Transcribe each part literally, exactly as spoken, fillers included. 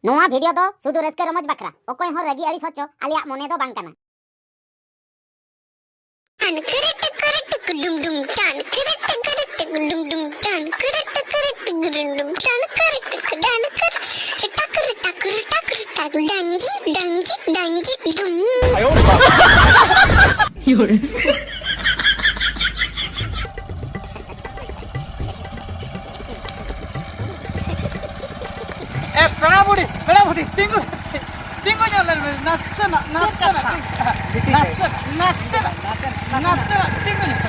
ᱱᱚᱣᱟ ᱵᱷᱤᱰᱤᱭᱳ ᱫᱚ ᱥᱩᱫᱷᱩ ᱨᱟᱹᱥᱠᱟᱹ ᱨᱚᱢᱚᱡᱽ ᱵᱟᱠᱷᱨᱟ, ᱚᱠᱚᱭ ᱦᱚᱸ ᱨᱟᱹᱜᱤ ᱟᱹᱲᱤᱥ ᱦᱚᱪᱚ ᱟᱞᱮᱭᱟᱜ ᱢᱚᱱᱮ ᱫᱚ ᱵᱟᱝ ᱠᱟᱱᱟ᱾ ᱴᱟᱱ ᱠᱟᱨᱟ ᱴᱟᱠᱟᱨᱟ ᱴᱩᱠ ᱰᱩᱢ ᱰᱩᱢ, ᱴᱟᱱ ᱠᱟᱨᱟ ᱴᱟᱠᱟᱨᱟ ᱴᱩᱠ ᱰᱩᱢ ᱰᱩᱢ, ᱴᱟᱱ ᱠᱟᱨᱟ ᱴᱟᱠᱟᱨᱟ ᱴᱩᱠ ᱰᱩᱢ ᱰᱩᱢ, ᱴᱟᱱ ᱠᱟᱨᱟ ᱴᱟᱠ ᱰᱟᱱ ᱠᱟᱨ ᱴᱟᱠᱨᱟ ᱴᱟᱠᱨᱟ ᱴᱟᱠ ᱰᱟᱝᱜᱤ ᱰᱟᱝᱜᱤ ᱰᱟᱝᱜᱤ ᱰᱩᱢ᱾ ᱮ, ᱯᱮᱲᱟ ᱵᱩᱰᱷᱤ, ᱯᱮᱲᱟ ᱵᱩᱰᱷᱤ, ᱛᱤᱸᱜᱩ, ᱛᱤᱸᱜᱩ ᱧᱚᱜ ᱞᱮᱱ ᱢᱮ, ᱱᱟᱥᱮᱱᱟᱜ, ᱱᱟᱥᱮᱱᱟᱜ, ᱛᱤᱸᱜᱩ, ᱱᱟᱥᱮᱱᱟᱜ, ᱱᱟᱥᱮᱱᱟᱜ, ᱱᱟᱥᱮᱱᱟᱜ ᱛᱤᱸᱜᱩ ᱧᱚᱜ᱾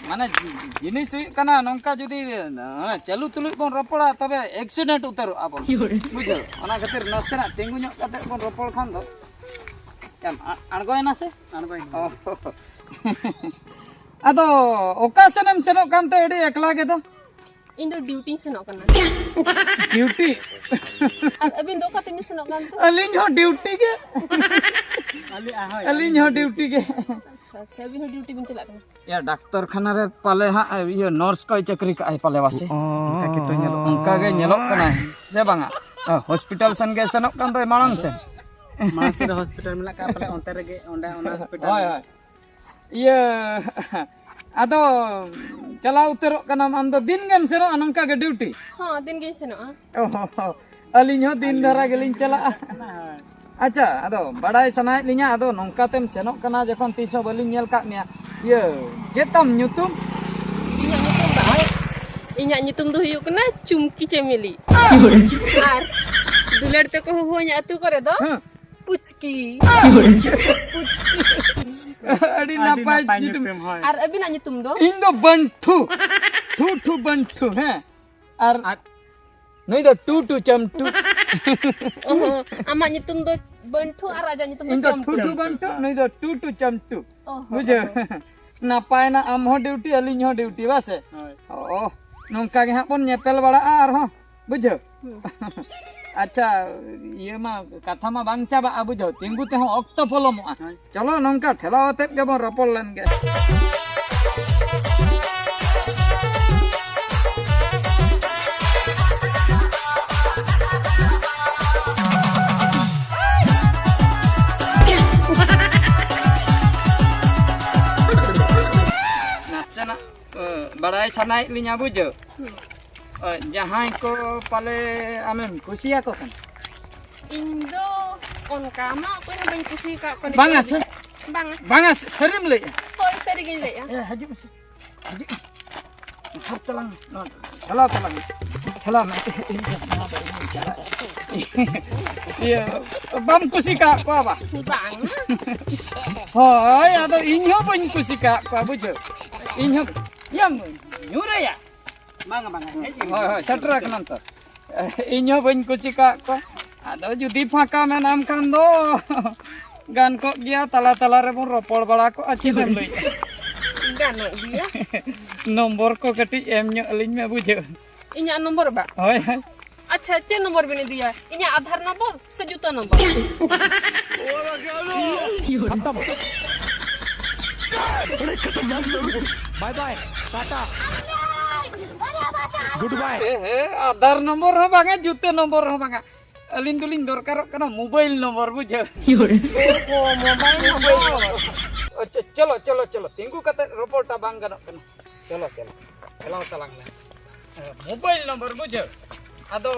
ᱢᱟᱱᱮ, ᱡᱤ-, ᱡᱤᱱᱤᱥ ᱦᱩᱭᱩᱜ ᱠᱟᱱᱟ, ᱱᱚᱝᱠᱟ ᱡᱩᱫᱤ, ᱚᱱᱟ ᱪᱟᱹᱞᱩ ᱛᱩᱞᱩᱡ ᱵᱚᱱ ᱨᱚᱯᱚᱲᱟ, ᱛᱚᱵᱮ accident ᱩᱛᱟᱹᱨᱚᱜᱼᱟ ᱵᱚᱱ᱾ ᱵᱩᱡᱷᱟᱹᱣ? ᱚᱱᱟ ᱠᱷᱟᱹᱛᱤᱨ ᱱᱟᱥᱮᱱᱟᱜ ᱛᱤᱸᱜᱩ ᱧᱚᱜ ᱠᱟᱛᱮ ᱵᱚᱱ ᱨᱚᱯᱚᱲ ᱠᱷᱟᱱ ᱫᱚ, ᱮᱢ, ᱟ-, ᱟᱬᱜᱚᱭᱮᱱᱟ ᱥᱮ? ᱟᱬᱜᱚᱭᱮᱱᱟ᱾ ᱚ᱾ ᱟᱫᱚ ᱚᱠᱟ ᱥᱮᱱ ᱮᱢ ᱥᱮᱱᱚᱜ ᱠᱟᱱᱛᱮ ᱟᱹᱰᱤ ᱮᱠᱞᱟ ᱜᱮ ᱫᱚ? ᱤᱧ ᱫᱚ ᱰᱤᱭᱩᱴᱤᱧ ᱥᱮᱱᱚᱜ ᱠᱟᱱᱟ᱾ ᱰᱤᱭᱩᱴᱤ? ᱟᱨ ᱟᱹᱵᱤᱱ ᱫᱚ ᱚᱠᱟ ᱛᱮᱵᱤᱱ ᱥᱮᱱᱚᱜ ᱠᱟᱱᱛᱮ? ᱟᱹᱞᱤᱧ ᱦᱚᱸ ᱰᱤᱭᱩᱴᱤ ᱜᱮ᱾ ᱟᱹᱞᱤᱧ ᱦᱚᱸ ᱰᱤᱭᱩᱴᱤ ᱜᱮ᱾ ᱟᱪᱪᱷᱟ, ᱟᱪᱪᱷᱟ, ᱟᱹᱵᱤᱱ ᱦᱚᱸ ᱰᱤᱭᱩᱴᱤ ᱵᱤᱱ ᱪᱟᱞᱟᱜ ᱠᱟᱱᱟ? ᱭᱟ, ᱰᱟᱠᱛᱚᱨ ᱠᱷᱟᱱᱟ ᱨᱮ ᱯᱟᱞᱮ ᱦᱟᱸᱜ, ᱤᱭᱟᱹ, ᱱᱟᱨᱥ ᱠᱚᱭ ᱪᱟᱹᱠᱨᱤ ᱠᱟᱜᱼᱟᱭ ᱯᱟᱞᱮ ᱵᱟᱥᱮ? ᱚᱱᱠᱟ ᱜᱮᱛᱚ ᱧᱮᱞᱚᱜ ᱠᱟᱱᱟ᱾ ᱚᱱᱠᱟ ᱜᱮ ᱧᱮᱞᱚᱜ ᱠᱟᱱᱟ, ᱥᱮ ᱵᱟᱝᱟ? ᱦᱚᱥᱯᱤᱴᱟᱞ ᱥᱮᱱ ᱜᱮ ᱥᱮᱱᱚᱜ ᱠᱟᱱ ᱫᱚᱭ ᱢᱟᱲᱟᱝ ᱥᱮᱱ᱾ ᱢᱟᱲᱟᱝ ᱥᱮᱫ ᱨᱮ ᱦᱚᱥᱯᱤᱴᱟᱞ ᱢᱮᱱᱟᱜ ᱠᱟᱜᱼᱟ, ᱯᱟᱞᱮ ᱚᱱᱛᱮ ᱨᱮᱜᱮ, ᱚᱸᱰᱮ ᱚᱱᱟ ᱦᱚᱥᱯᱤᱴᱟᱞ ᱦᱳᱭ, ᱨᱮ᱾ ᱦᱳᱭ᱾ ᱤᱭᱟᱹ, ᱟᱫᱚ ᱪᱟᱞᱟᱣ ᱩᱛᱟᱹᱨᱚᱜ ᱠᱟᱱᱟᱢ ᱟᱢ ᱫᱚ, ᱫᱤᱱ ᱜᱮᱢ ᱥᱮᱱᱚᱜᱼᱟ ᱱᱚᱝᱠᱟ ᱜᱮ ᱰᱤᱭᱩᱴᱤ? ᱦᱚᱸ, ᱫᱤᱱ ᱜᱤᱧ ᱥᱮᱱᱚᱜᱼᱟ᱾ ᱚ, ᱟᱹᱞᱤᱧ ᱦᱚᱸ ᱫᱤᱱ ᱫᱷᱟᱨᱟ ᱜᱮᱞᱤᱧ ᱪᱟᱞᱟᱜᱼᱟ᱾ ᱟᱪᱪᱷᱟ, ᱟᱫᱚ ᱵᱟᱲᱟᱭ ᱥᱟᱱᱟᱭᱮᱫ ᱞᱤᱧᱟ, ᱟᱫᱚ ᱱᱚᱝᱠᱟ ᱛᱮᱢ ᱥᱮᱱᱚᱜ ᱠᱟᱱᱟ ᱡᱚᱠᱷᱚᱱ, ᱛᱤᱥ ᱦᱚᱸ ᱵᱟᱹᱞᱤᱧ ᱧᱮᱞ ᱠᱟᱜ ᱢᱮᱭᱟ᱾ ᱤᱭᱟᱹ, ᱪᱮᱫ ᱛᱟᱢ ᱧᱩᱛᱩᱢ? ᱤᱧᱟᱹᱜ ᱧᱩᱛᱩᱢ ᱫᱚ, ᱤᱧᱟᱹᱜ ᱧᱩᱛᱩᱢ ᱫᱚ ᱦᱩᱭᱩᱜ ᱠᱟᱱᱟ ᱪᱩᱢᱠᱤ ᱪᱮᱢᱮᱞᱤ᱾ ᱟᱨ ᱫᱩᱞᱟᱹᱲ ᱛᱮᱠᱚ ᱦᱚᱦᱚᱧᱟ ᱟᱹᱛᱩ ᱠᱚᱨᱮ ᱫᱚ ᱦᱮᱸ᱾ ᱯᱩᱪᱠᱤ᱾ ᱟᱹᱰᱤ ᱟᱹᱰᱤ ᱱᱟᱯᱟᱭ ᱱᱟᱯᱟᱭ ᱧᱩᱛᱩᱢ᱾ ᱧᱩᱛᱩᱢ, ᱦᱳᱭ᱾ ᱟᱨ ᱟᱹᱵᱤᱱᱟᱜ ᱧᱩᱛᱩᱢ ᱫᱚ? ᱤᱧ ᱫᱚ ᱵᱟᱹᱱᱴᱷᱩ᱾ ᱴᱷᱩ ᱴᱷᱩ ᱵᱟᱹᱱᱴᱷᱩ, ᱦᱮᱸ᱾ ᱟᱨ ᱟᱨ ᱱᱩᱭ ᱫᱚ ᱴᱩ ᱴᱩ ᱪᱟᱢᱴᱩ᱾ ᱚᱦᱚ, ᱟᱢᱟᱜ ᱧᱩᱛᱩᱢ ᱫᱚ ᱵᱟᱹᱱᱴᱷᱩ ᱟᱨ ᱟᱡᱟᱜ ᱧᱩᱛᱩᱢ ᱫᱚ ᱤᱧ ᱫᱚ ᱪᱟᱢᱴᱩ᱾ ᱴᱩ ᱴᱩ ᱵᱟᱹᱱᱴᱷᱩ, ᱱᱩᱭ ᱫᱚ ᱴᱩ ᱴᱩ ᱪᱟᱢᱴᱩ᱾ ᱚᱦᱚ, ᱵᱩᱡᱷᱟᱹᱣ? ᱚᱦᱚ᱾ ᱱᱟᱯᱟᱭ ᱱᱟ ᱟᱢ ᱦᱚᱸ ᱰᱤᱭᱩᱴᱤ, ᱟᱹᱞᱤᱧ ᱦᱚᱸ ᱰᱤᱭᱩᱴᱤ, ᱵᱟᱥᱮ? ᱦᱳᱭ᱾ ᱚ, ᱱᱚᱝᱠᱟ ᱜᱮ ᱦᱟᱸᱜ ᱵᱚᱱ ᱧᱮᱯᱮᱞ ᱵᱟᱲᱟᱜᱼᱟ ᱟᱨᱦᱚᱸ, ᱵᱩᱡᱷᱟᱹᱣ? ᱦᱩᱸ᱾ ᱟᱪᱪᱷᱟ, ᱤᱭᱟᱹ ᱢᱟ, ᱠᱟᱛᱷᱟ ᱢᱟ ᱵᱟᱝ ᱪᱟᱵᱟᱜᱼᱟ, ᱵᱩᱡᱷᱟᱹᱣ? ᱛᱤᱸᱜᱩ ᱛᱮᱦᱚᱸ ᱚᱠᱛᱚ ᱯᱚᱞᱚᱢᱚᱜᱼᱟ᱾ ᱦᱳᱭ᱾ ᱪᱚᱞᱚ, ᱱᱚᱝᱠᱟ ᱴᱷᱮᱞᱟᱣ ᱟᱛᱮᱫ ᱜᱮᱵᱚᱱ ᱨᱚᱯᱚᱲ ᱞᱮᱱ ᱜᱮ᱾ ᱵᱟᱲᱟᱭ ᱥᱟᱱᱟᱭᱮᱫ ᱞᱤᱧᱟ ᱵᱩᱡᱷᱟᱹᱣ᱾ ᱦᱩᱸ᱾ ᱚ, ᱡᱟᱦᱟᱸᱭ ᱠᱚ ᱯᱟᱞᱮ ᱟᱢᱮᱢ ᱠᱩᱥᱤᱭᱟᱠᱚ ᱠᱟᱱᱟ? ᱤᱧ ᱫᱚ ᱚᱱᱠᱟ ᱢᱟ ᱚᱠᱚᱭ ᱦᱚᱸ ᱵᱟᱹᱧ ᱠᱩᱥᱤ ᱟᱠᱟᱫ ᱠᱚᱣᱟ ᱱᱤᱛᱚᱜ ᱵᱟᱝᱟ ᱥᱮ? ᱫᱷᱟᱹᱵᱤᱡ᱾ ᱵᱟᱝᱟ᱾ ᱵᱟᱝᱟ ᱥᱮ, ᱥᱟᱹᱨᱤᱢ ᱞᱟᱹᱭᱮᱜᱼᱟ? ᱦᱳᱭ, ᱥᱟᱹᱨᱤ ᱜᱤᱧ ᱞᱟᱹᱭᱮᱜᱼᱟ᱾ ᱮ, ᱦᱤᱡᱩᱜ ᱢᱮᱥᱮ, ᱦᱤᱡᱩᱜ ᱢᱮ᱾ ᱦᱚᱨ ᱛᱟᱞᱟᱝ, ᱱᱚᱣᱟ, ᱪᱟᱞᱟᱣ ᱛᱟᱞᱟᱝ ᱢᱮ᱾ ᱪᱟᱞᱟᱣ ᱢᱮ᱾ ᱤᱧ ᱫᱚ ᱱᱚᱣᱟ ᱫᱚ ᱤᱧᱤᱧ ᱪᱟᱞᱟᱜᱼᱟ᱾ ᱤᱭᱟᱹ, ᱵᱟᱢ ᱠᱩᱥᱤ ᱠᱟᱜ ᱠᱚᱣᱟ ᱵᱟ? ᱵᱟᱝ᱾ ᱦᱳᱭ, ᱟᱫᱚ ᱤᱧ ᱦᱚᱸ ᱵᱟᱹᱧ ᱠᱩᱥᱤ ᱠᱟᱜ ᱠᱚᱣᱟ, ᱵᱩᱡᱷᱟᱹᱣ᱾ ᱤᱧ ᱦᱚᱸ, ᱤᱭᱟᱹ, ᱧᱩᱨᱮᱭᱟ᱾ ᱵᱟᱝᱟ, ᱵᱟᱝᱟ, ᱦᱮᱡ ᱦᱳᱭ, ᱦᱳᱭ, ᱥᱮᱴᱮᱨ ᱟᱠᱟᱱᱟᱢ ᱛᱚ᱾ ᱤᱧ ᱦᱚᱸ ᱵᱟᱹᱧ ᱠᱩᱥᱤ ᱠᱟᱜ ᱠᱚᱣᱟ᱾ ᱟᱫᱚ ᱡᱩᱫᱤ ᱯᱷᱟᱸᱠᱟ ᱢᱮᱱᱟᱢ ᱠᱷᱟᱱ ᱫᱚ ᱜᱟᱱ ᱠᱚᱜ ᱜᱮᱭᱟ, ᱛᱟᱞᱟ ᱛᱟᱞᱟ ᱨᱮᱵᱚᱱ ᱨᱚᱯᱚᱲ ᱵᱟᱲᱟ ᱠᱚᱜᱼᱟ, ᱪᱮᱫ ᱮᱢ ᱞᱟᱹᱭᱮᱜᱼᱟ? ᱜᱟᱱᱚᱜ ᱜᱮᱭᱟ᱾ ᱱᱚᱢᱵᱚᱨ ᱠᱚ ᱠᱟᱹᱴᱤᱡ ᱮᱢ ᱧᱚᱜ ᱟᱹᱞᱤᱧ ᱢᱮ, ᱵᱩᱡᱷᱟᱹᱣ᱾ ᱤᱧᱟᱹᱜ ᱱᱚᱢᱵᱚᱨ ᱵᱟ? ᱦᱳᱭ, ᱦᱳᱭ᱾ ᱟᱪᱪᱷᱟ, ᱪᱮᱫ ᱱᱚᱢᱵᱚᱨ ᱵᱤᱱ ᱤᱫᱤᱭᱟ? ᱤᱧᱟᱹᱜ ᱟᱫᱷᱟᱨ ᱱᱚᱢᱵᱚᱨ ᱥᱮ ᱡᱩᱛᱟᱹ ᱱᱚᱢᱵᱚᱨ? ᱠᱷᱟᱛᱟᱢ᱾ ᱵᱟᱭ ᱵᱟᱭ, ᱴᱟᱴᱟ᱾ ᱜᱩᱰ ᱵᱟᱭ᱾ ᱮ, ᱦᱮ, ᱟᱫᱷᱟᱨ ᱱᱚᱢᱵᱚᱨ ᱦᱚᱸ ᱵᱟᱝᱟ, ᱡᱩᱛᱟᱹ ᱱᱚᱢᱵᱚᱨ ᱦᱚᱸ ᱵᱟᱝᱟ᱾ ᱟᱹᱞᱤᱧ ᱫᱚᱞᱤᱧ ᱫᱚᱨᱠᱟᱨᱚᱜ ᱠᱟᱱᱟ ᱢᱳᱵᱟᱭᱤᱞ ᱱᱚᱢᱵᱚᱨ, ᱵᱩᱡᱷᱟᱹᱣ᱾ ᱚ, ᱢᱳᱵᱟᱭᱤᱞ ᱱᱚᱢᱵᱚᱨ᱾ ᱟᱪᱪᱷᱟ, ᱪᱚᱞᱚ, ᱪᱚᱞᱚ, ᱪᱚᱞᱚ, ᱛᱤᱸᱜᱩ ᱠᱟᱛᱮ ᱨᱚᱯᱚᱲᱴᱟ ᱵᱟᱝ ᱜᱟᱱᱚᱜ ᱠᱟᱱᱟ᱾ ᱪᱚᱞᱚ, ᱪᱚᱞᱚ, ᱪᱟᱞᱟᱣ ᱛᱟᱞᱟᱝ ᱢᱮ᱾ ᱦᱮᱸ, ᱢᱳᱵᱟᱭᱤᱞ ᱱᱚᱢᱵᱚᱨ, ᱵᱩᱡᱷᱟᱹᱣ᱾ ᱟᱫᱚ,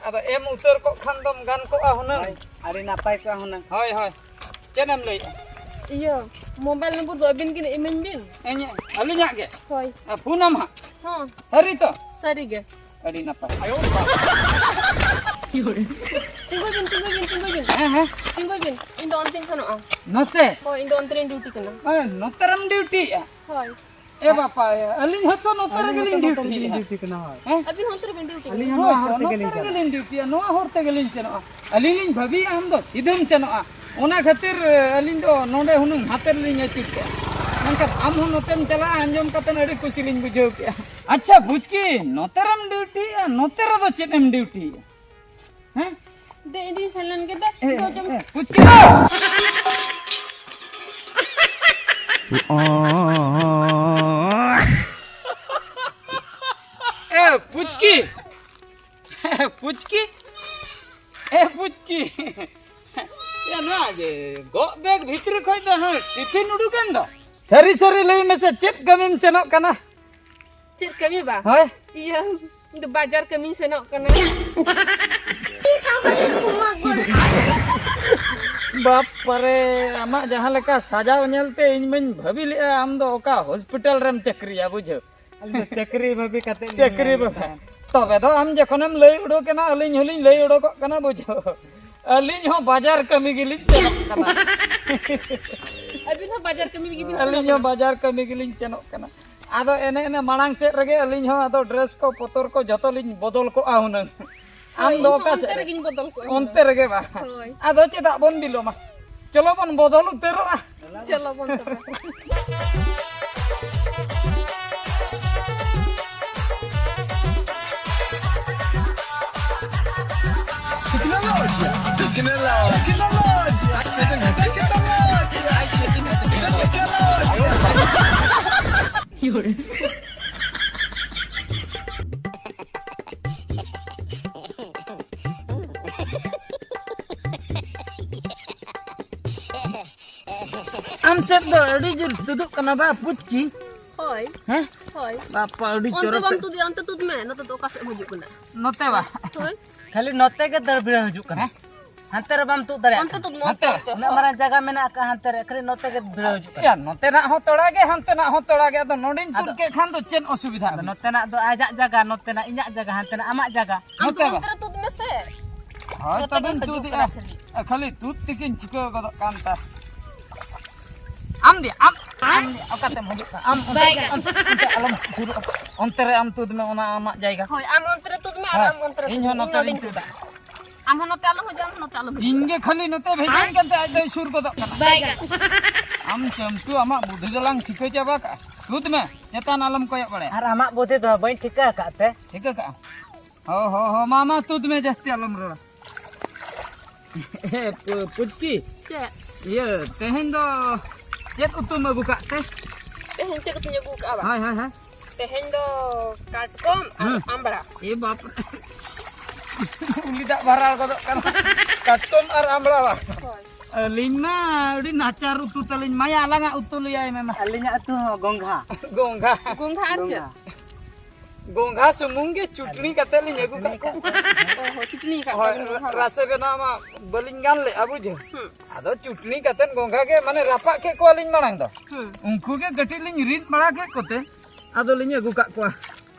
ᱟᱫᱚ ᱮᱢ ᱩᱛᱟᱹᱨ ᱠᱚᱜ ᱠᱷᱟᱱ ᱫᱚᱢ ᱜᱟᱱ ᱠᱚᱜᱼᱟ ᱦᱩᱱᱟᱹᱝ᱾ ᱦᱳᱭ, ᱟᱹᱰᱤ ᱱᱟᱯᱟᱭ ᱠᱚᱜᱼᱟ ᱦᱩᱱᱟᱹᱝ᱾ ᱦᱳᱭ, ᱦᱳᱭ᱾ ᱪᱮᱫ ᱮᱢ ᱞᱟᱹᱭᱮᱜᱼᱟ? ᱤᱭᱟᱹ, ᱢᱳᱵᱟᱭᱤᱞ ᱱᱚᱢᱵᱚᱨ ᱫᱚ ᱟᱹᱵᱤᱱ ᱜᱮ ᱤᱢᱟᱹᱧ ᱵᱤᱱ᱾ ᱤᱧ, ᱟᱹᱞᱤᱧᱟᱜ ᱜᱮ? ᱦᱳᱭ᱾ ᱟᱨ ᱯᱷᱳᱱᱟᱢ ᱦᱟᱸᱜ? ᱦᱚᱸ᱾ ᱥᱟᱹᱨᱤ ᱛᱚ? ᱥᱟᱹᱨᱤ ᱜᱮ᱾ ᱟᱹᱰᱤ ᱱᱟᱯᱟᱭ᱾ ᱛᱤᱸᱜᱩᱭ ᱵᱤᱱ, ᱛᱤᱸᱜᱩᱭ ᱵᱤᱱ, ᱛᱤᱸᱜᱩᱭ ᱵᱤᱱ᱾ ᱦᱮᱸ, ᱦᱮᱸ᱾ ᱛᱤᱸᱜᱩᱭ ᱵᱤᱱ, ᱤᱧ ᱫᱚ ᱚᱱᱛᱮᱧ ᱥᱮᱱᱚᱜᱼᱟ᱾ ᱱᱚᱛᱮ? ᱦᱳᱭ, ᱤᱧ ᱫᱚ ᱚᱱᱛᱮ ᱨᱤᱧ ᱰᱤᱭᱩᱴᱤ ᱠᱟᱱᱟ᱾ ᱦᱮᱸ, ᱱᱚᱛᱮ ᱨᱮᱢ ᱰᱤᱭᱩᱴᱤᱭᱮᱜᱼᱟ? ᱦᱳᱭ᱾ ᱮ ᱵᱟᱯᱟ, ᱮ, ᱟᱹᱞᱤᱧ ᱦᱚᱸᱛᱚ ᱱᱚᱛᱮ ᱨᱮᱜᱮ ᱞᱤᱧ ᱰᱤᱭᱩᱴᱤᱭᱮᱜᱼᱟ᱾ ᱦᱮᱸ? ᱟᱹᱵᱤᱱ ᱦᱚᱸ ᱚᱱᱛᱮ ᱨᱮᱵᱤᱱ ᱰᱤᱭᱩᱴᱤ ᱠᱟᱱᱟ? ᱦᱳᱭ, ᱛᱚ, ᱱᱚᱛᱮ ᱜᱮᱞᱤᱧ ᱰᱤᱭᱩᱴᱤᱭᱟ, ᱱᱚᱣᱟ ᱦᱚᱨ ᱛᱮᱜᱮ ᱞᱤᱧ ᱥᱮᱱᱚᱜᱼᱟ᱾ ᱟᱹᱞᱤᱧ ᱞᱤᱧ ᱵᱷᱟᱹᱵᱤᱭᱮᱜᱼᱟ, ᱟᱢ ᱫᱚ ᱥᱤᱫᱷᱟᱹᱢ ᱥᱮᱱᱚᱜᱼᱟ᱾ ᱚᱱᱟ ᱠᱷᱟᱹᱛᱤᱨ, ᱮ, ᱟᱹᱞᱤᱧ ᱫᱚ ᱱᱚᱰᱮ ᱦᱩᱱᱟᱹᱝ ᱦᱟᱱᱛᱮ ᱨᱮᱞᱤᱧ ᱟᱹᱪᱩᱨ ᱠᱚᱜᱼᱟ᱾ ᱢᱮᱱᱠᱷᱟᱱ ᱟᱢ ᱦᱚᱸ ᱱᱚᱛᱮᱢ ᱪᱟᱞᱟᱜᱼᱟ, ᱟᱸᱡᱚᱢ ᱠᱟᱛᱮ ᱟᱹᱰᱤ ᱠᱩᱥᱤ ᱞᱤᱧ ᱵᱩᱡᱷᱟᱹᱣ ᱠᱮᱜᱼᱟ᱾ ᱟᱪᱪᱷᱟ, ᱯᱩᱪᱠᱤ, ᱱᱚᱛᱮ ᱨᱮᱢ ᱰᱤᱭᱩᱴᱤᱭᱮᱜᱼᱟ, ᱱᱚᱛᱮ ᱨᱮᱫᱚ ᱪᱮᱫ ᱮᱢ ᱰᱤᱭᱩᱴᱤᱭᱮᱜᱼᱟ? ᱦᱮᱸ? ᱫᱮ, ᱤᱧ ᱫᱩᱧ ᱥᱮᱱ ᱞᱮᱱ ᱜᱮ, ᱫᱮ, ᱮ, ᱫᱚ ᱡᱚᱢ ᱮ, ᱯᱩᱪᱠᱤ! ᱮ, ᱯᱩᱪᱠᱤ! ᱮ, ᱯᱩᱪᱠᱤ! ᱮ, ᱯᱩᱪᱠᱤ! ᱮ, ᱱᱚᱣᱟ ᱡᱮ ᱜᱚᱜ ᱵᱮᱜᱽ ᱵᱷᱤᱛᱨᱤ ᱠᱷᱚᱡ ᱫᱚ ᱦᱟᱸᱜ ᱴᱤᱯᱷᱤᱱ ᱩᱰᱩᱠᱮᱱ ᱫᱚ? ᱥᱟᱹᱨᱤ ᱥᱟᱹᱨᱤ ᱞᱟᱹᱭ ᱢᱮᱥᱮ, ᱪᱮᱫ ᱠᱟᱹᱢᱤᱢ ᱥᱮᱱᱚᱜ ᱠᱟᱱᱟ? ᱪᱮᱫ ᱠᱟᱹᱢᱤ ᱵᱟ? ᱦᱳᱭ᱾ ᱤᱭᱟᱹ, ᱤᱧ ᱫᱚ ᱵᱟᱡᱟᱨ ᱠᱟᱹᱢᱤᱧ ᱥᱮᱱᱚᱜ ᱠᱟᱱᱟ᱾ ᱵᱟᱯ ᱨᱮ, ᱟᱢᱟᱜ ᱡᱟᱦᱟᱸ ᱞᱮᱠᱟ ᱥᱟᱡᱟᱣ ᱧᱮᱞᱛᱮ ᱤᱧ ᱢᱟᱧ ᱵᱷᱟᱹᱵᱤ ᱞᱮᱜᱼᱟ ᱟᱢ ᱫᱚ ᱚᱠᱟ ᱦᱚᱥᱯᱤᱴᱟᱞ ᱨᱮᱢ ᱪᱟᱹᱠᱨᱤᱭᱟ, ᱵᱩᱡᱷᱟᱹᱣ᱾ ᱟᱹᱞᱤᱧ ᱫᱚ ᱪᱟᱹᱠᱨᱤ ᱵᱷᱟᱹᱵᱤ ᱠᱟᱛᱮ ᱞᱤᱧ ᱪᱟᱹᱠᱨᱤ ᱧᱮᱞ ᱵᱷᱟᱹᱵᱤ᱾ ᱠᱟᱜᱼᱟ᱾ ᱛᱚᱵᱮ ᱫᱚ ᱟᱢ ᱡᱚᱠᱷᱚᱱᱮᱢ ᱞᱟᱹᱭ ᱩᱰᱩᱠ ᱮᱱᱟ, ᱟᱹᱞᱤᱧ ᱦᱚᱸᱞᱤᱧ ᱞᱟᱹᱭ ᱩᱰᱩᱠᱚᱜ ᱠᱟᱱᱟ, ᱵᱩᱡᱷᱟᱹᱣ᱾ ᱟᱹᱞᱤᱧ ᱦᱚᱸ ᱵᱟᱡᱟᱨ ᱠᱟᱹᱢᱤ ᱜᱮᱞᱤᱧ ᱥᱮᱱᱚᱜ ᱠᱟᱱᱟ᱾ ᱟᱹᱵᱤᱱ ᱦᱚᱸ ᱵᱟᱡᱟᱨ ᱠᱟᱹᱢᱤ ᱞᱟᱹᱜᱤᱫ ᱵᱤᱱ ᱥᱮᱱᱚᱜ ᱟᱹᱞᱤᱧ ᱦᱚᱸ ᱠᱟᱱᱟ? ᱵᱟᱡᱟᱨ ᱠᱟᱹᱢᱤ ᱜᱮᱞᱤᱧ ᱥᱮᱱᱚᱜ ᱠᱟᱱᱟ᱾ ᱟᱫᱚ ᱮᱱᱮ ᱮᱱᱮ ᱢᱟᱲᱟᱝ ᱥᱮᱫ ᱨᱮᱜᱮ ᱟᱹᱞᱤᱧ ᱦᱚᱸ ᱟᱫᱚ ᱰᱨᱮᱥ ᱠᱚ ᱯᱚᱛᱚᱨ ᱠᱚ ᱡᱚᱛᱚ ᱞᱤᱧ ᱵᱚᱫᱚᱞ ᱠᱚᱜᱼᱟ ᱦᱩᱱᱟᱹᱝ᱾ ᱦᱳᱭ, ᱟᱢ ᱫᱚ ᱤᱧ ᱦᱚᱸ ᱚᱠᱟ ᱚᱱᱛᱮ ᱥᱮᱫ ᱨᱮ? ᱨᱮᱜᱮᱧ ᱵᱚᱫᱚᱞ ᱠᱚᱜᱼᱟ ᱤᱧ ᱚᱱᱛᱮ ᱫᱚ᱾ ᱨᱮᱜᱮ ᱵᱟ? ᱦᱳᱭ᱾ ᱟᱫᱚ ᱪᱮᱫᱟᱜ ᱵᱚᱱ ᱵᱤᱞᱚᱢᱟ? ᱪᱚᱞᱚ ᱵᱚᱱ ᱵᱚᱫᱚᱞ ᱩᱛᱟᱹᱨᱚᱜᱼᱟ᱾ ᱪᱚᱞᱚ ᱵᱚᱱ ᱛᱚᱵᱮ᱾ Tecnologia. Tecnologia. Tecnologia. Tecnologia. ᱟᱢ ᱥᱮᱫ ᱫᱚ ᱟᱹᱰᱤ ᱡᱳᱨ ᱛᱩᱫᱩᱜ ᱠᱟᱱᱟ ᱵᱟ, ᱯᱩᱪᱠᱤ? ᱦᱳᱭ᱾ ᱦᱮᱸ? ᱦᱳᱭ᱾ ᱵᱟᱯᱟ, ᱟᱹᱰᱤ ᱚᱱᱛᱮ ᱪᱚᱨᱚᱠ ᱵᱟᱢ ᱛᱮ- ᱛᱩᱫ ᱮᱭᱟ, ᱚᱱᱛᱮ ᱛᱩᱫ ᱢᱮ᱾ ᱱᱚᱛᱮ ᱫᱚ ᱚᱠᱟ ᱥᱮᱫ ᱮᱢ ᱦᱤᱡᱩᱜ ᱠᱟᱱᱟ? ᱱᱚᱛᱮ ᱵᱟ? ᱦᱳᱭ᱾ ᱠᱷᱟᱹᱞᱤ ᱱᱚᱛᱮ ᱜᱮ ᱫᱟᱹᱲ ᱵᱷᱤᱲᱟᱹᱣ ᱦᱤᱡᱩᱜ ᱠᱟᱱᱟ᱾ ᱦᱮᱸ? ᱦᱟᱱᱛᱮ ᱨᱮ ᱵᱟᱢ ᱛᱩᱫ ᱫᱟᱲᱮᱭᱟᱜ ᱚᱱᱛᱮ ᱠᱟᱱᱟ᱾ ᱛᱩᱫ ᱢᱮ, ᱦᱟᱱᱛᱮ ᱚᱱᱛᱮ᱾ ᱩᱱᱟᱹᱜ ᱢᱟᱨᱟᱝ ᱡᱟᱭᱜᱟ ᱢᱮᱱᱟᱜ ᱟᱠᱟᱫ, ᱦᱟᱱᱛᱮ ᱨᱮ ᱠᱷᱟᱹᱞᱤ ᱱᱚᱛᱮ ᱜᱮ ᱵᱷᱤᱲᱟᱹᱣ ᱦᱤᱡᱩᱜ ᱠᱟᱱᱟ᱾ ᱭᱟ, ᱱᱚᱛᱮᱱᱟᱜ ᱦᱚᱸ ᱛᱚᱲᱟ ᱜᱮ, ᱦᱟᱱᱛᱮᱱᱟᱜ ᱦᱚᱸ ᱛᱚᱲᱟ ᱜᱮ, ᱟᱫᱚ ᱱᱚᱰᱮᱧ ᱛᱩᱫ ᱟᱫᱚ ᱠᱮᱫ ᱠᱷᱟᱱ ᱫᱚ ᱪᱮᱫ ᱚᱥᱩᱵᱤᱫᱷᱟ ᱟᱫᱚ ᱦᱩᱭᱩᱜᱼᱟ? ᱱᱚᱛᱮᱱᱟᱜ ᱫᱚ ᱟᱡᱟᱜ ᱡᱟᱭᱜᱟ, ᱱᱚᱛᱮᱱᱟᱜ ᱤᱧᱟᱜ ᱡᱟᱭᱜᱟ, ᱦᱟᱱᱛᱮᱱᱟᱜ ᱟᱢᱟᱜ ᱡᱟᱭᱜᱟ᱾ ᱟᱢ ᱱᱚᱛᱮ ᱫᱚ ᱵᱟ? ᱚᱱᱛᱮ ᱨᱮ ᱛᱩᱫ ᱢᱮᱥᱮ᱾ ᱦᱳᱭ, ᱱᱚᱛᱮ ᱛᱚᱵᱮᱧ ᱫᱚ ᱛᱩᱫ ᱦᱤᱡᱩᱜ ᱮᱫᱟ᱾ ᱠᱟᱱᱟ ᱠᱷᱟᱹᱞᱤ᱾ ᱮ, ᱠᱷᱟᱹᱞᱤ ᱛᱩᱫ ᱛᱮᱜᱮᱧ ᱪᱤᱠᱟᱹᱣ ᱜᱚᱫᱚᱜ ᱠᱟᱱ ᱛᱟ᱾ ᱟᱢ ᱫᱮ, ᱟᱢ, ᱟᱢ ᱫᱮ, ᱚᱠᱟᱛᱮᱢ ᱦᱤᱡᱩᱜ ᱠᱟᱱᱟ? ᱟᱢ ᱚᱱᱛᱮ, ᱵᱟᱭ ᱜᱟᱱ᱾ ᱚᱱᱛᱮ, ᱚᱱᱛᱮ ᱟᱞᱚᱢ ᱥᱩᱨᱩᱜᱼᱟ᱾ ᱚᱱᱛᱮ ᱨᱮ ᱟᱢ ᱛᱩᱫ ᱢᱮ, ᱚᱱᱟ ᱟᱢᱟᱜ ᱡᱟᱭᱜᱟ᱾ ᱦᱳᱭ, ᱟᱢ ᱚᱱᱛᱮ ᱨᱮ ᱛᱩᱫ ᱢᱮ ᱟᱨ ᱦᱮᱸ, ᱟᱢ ᱚᱱᱛᱮ ᱨᱮ ᱤᱧ ᱛᱩᱫ ᱦᱚᱸ ᱢᱮ᱾ ᱤᱧ ᱱᱚᱛᱮ ᱨᱤᱧ ᱱᱚᱰᱮᱧ ᱛᱩᱫᱟ᱾ ᱛᱩᱫᱟ᱾ ᱟᱢ ᱦᱚᱸ ᱱᱚᱛᱮ ᱟᱞᱚᱢ ᱦᱤᱡᱩᱜᱼᱟ, ᱟᱢ ᱦᱚᱸ ᱱᱚᱛᱮ ᱟᱞᱚᱢ ᱦᱤᱡᱩᱜᱼᱟ᱾ ᱤᱧ ᱜᱮ ᱠᱷᱟᱹᱞᱤ ᱱᱚᱛᱮ ᱵᱷᱮᱡᱟᱧ ᱠᱟᱱ ᱛᱟᱦᱮᱸᱫ, ᱟᱡ ᱫᱚᱭ ᱥᱩᱨ ᱜᱚᱫᱚᱜ ᱠᱟᱱᱟ᱾ ᱵᱟᱭ ᱜᱟᱱ᱾ ᱟᱢ ᱪᱟᱹᱢᱴᱩ, ᱟᱢᱟᱜ ᱵᱩᱫᱷᱤ ᱫᱚᱞᱟᱝ ᱴᱷᱤᱠᱟᱹ ᱪᱟᱵᱟ ᱠᱟᱜᱼᱟ᱾ ᱛᱩᱫ ᱢᱮ, ᱪᱮᱛᱟᱱ ᱟᱞᱚᱢ ᱠᱚᱭᱚᱜ ᱵᱟᱲᱟᱭᱟ᱾ ᱟᱨ ᱟᱢᱟᱜ ᱵᱩᱫᱷᱤ ᱫᱚ ᱵᱟᱹᱧ ᱴᱷᱤᱠᱟᱹ ᱟᱠᱟᱫ ᱛᱮ᱾ ᱴᱷᱤᱠᱟᱹ ᱠᱟᱜᱼᱟ᱾ ᱦᱚ, ᱦᱚ, ᱦᱚ, ᱢᱟ, ᱢᱟ, ᱛᱩᱫ ᱢᱮ, ᱡᱟᱹᱥᱛᱤ ᱟᱞᱚᱢ ᱨᱚᱲᱟ᱾ ᱮ, ᱯᱩ-, ᱯᱩᱪᱠᱤ᱾ ᱪᱮᱫ? ᱤᱭᱟᱹ, ᱛᱮᱦᱮᱧ ᱫᱚ ᱪᱮᱫ ᱩᱛᱩᱢ ᱟᱹᱜᱩ ᱠᱟᱜ ᱛᱮ? ᱛᱮᱦᱮᱧ ᱪᱮᱫ ᱩᱛᱩᱧ ᱟᱹᱜᱩ ᱠᱟᱜᱼᱟ ᱵᱟ? ᱦᱳᱭ, ᱦᱳᱭ, ᱦᱳᱭ᱾ ᱛᱮᱦᱮᱧ ᱫᱚ ᱠᱟᱴᱠᱚᱢ ᱟᱨ ᱦᱩᱸ᱾ ᱟᱢᱵᱽᱲᱟ᱾ ᱮ ᱵᱟᱯ ᱨᱮ᱾ ᱩᱞᱤ ᱫᱟᱜ ᱵᱷᱟᱨᱟᱣ ᱜᱚᱫᱚᱜ ᱠᱟᱱᱟ᱾ ᱠᱟᱴᱠᱚᱢ ᱟᱨ ᱟᱢᱵᱽᱲᱟ ᱵᱟ? ᱦᱳᱭ᱾ ᱟᱹᱞᱤᱧ ᱢᱟ ᱟᱹᱰᱤ ᱱᱟᱪᱟᱨ ᱩᱛᱩ ᱛᱟᱹᱞᱤᱧ᱾ ᱢᱟᱭᱟ, ᱟᱞᱟᱝᱟᱜ ᱩᱛᱩ ᱞᱟᱹᱭᱟᱭ ᱢᱮ ᱢᱟ᱾ ᱟᱹᱞᱤᱧᱟᱜ ᱩᱛᱩ ᱦᱚᱸ ᱜᱚᱝᱜᱷᱟ᱾ ᱜᱚᱝᱜᱷᱟ᱾ ᱜᱚᱝᱜᱷᱟ ᱟᱨ ᱪᱮᱫ? ᱜᱚᱝᱜᱷᱟ᱾ ᱜᱚᱝᱜᱷᱟ ᱥᱩᱢᱩᱝ ᱜᱮ ᱪᱩᱴᱱᱤ ᱠᱟᱛᱮ ᱞᱤᱧ ᱟᱹᱜᱩ ᱠᱟᱜ ᱠᱚᱣᱟ᱾ ᱚ ᱦᱚᱸ, ᱪᱩᱴᱱᱤ ᱠᱟᱜ ᱦᱳᱭ, ᱠᱚᱣᱟ ᱵᱤᱱ ᱜᱚᱝᱜᱷᱟ᱾ ᱨᱟᱥᱮ ᱵᱮᱱᱟᱣ ᱢᱟ ᱵᱟᱹᱞᱤᱧ ᱜᱟᱱ ᱞᱮᱫᱼᱟ, ᱵᱩᱡᱷᱟᱹᱣ᱾ ᱦᱩᱸ᱾ ᱟᱫᱚ ᱪᱩᱴᱱᱤ ᱠᱟᱛᱮ ᱜᱚᱝᱜᱷᱟ ᱜᱮ, ᱢᱟᱱᱮ, ᱨᱟᱯᱟᱜ ᱠᱮᱫ ᱠᱚᱣᱟᱞᱤᱧ ᱢᱟᱲᱟᱝ ᱫᱚ᱾ ᱦᱩᱸ᱾ ᱩᱱᱠᱩ ᱜᱮ ᱠᱟᱹᱴᱤᱡ ᱞᱤᱧ ᱨᱤᱫ ᱵᱟᱲᱟ ᱠᱮᱫ ᱠᱚᱛᱮ, ᱟᱫᱚ ᱞᱤᱧ ᱟᱹᱜᱩ ᱠᱟᱜ ᱠᱚᱣᱟ᱾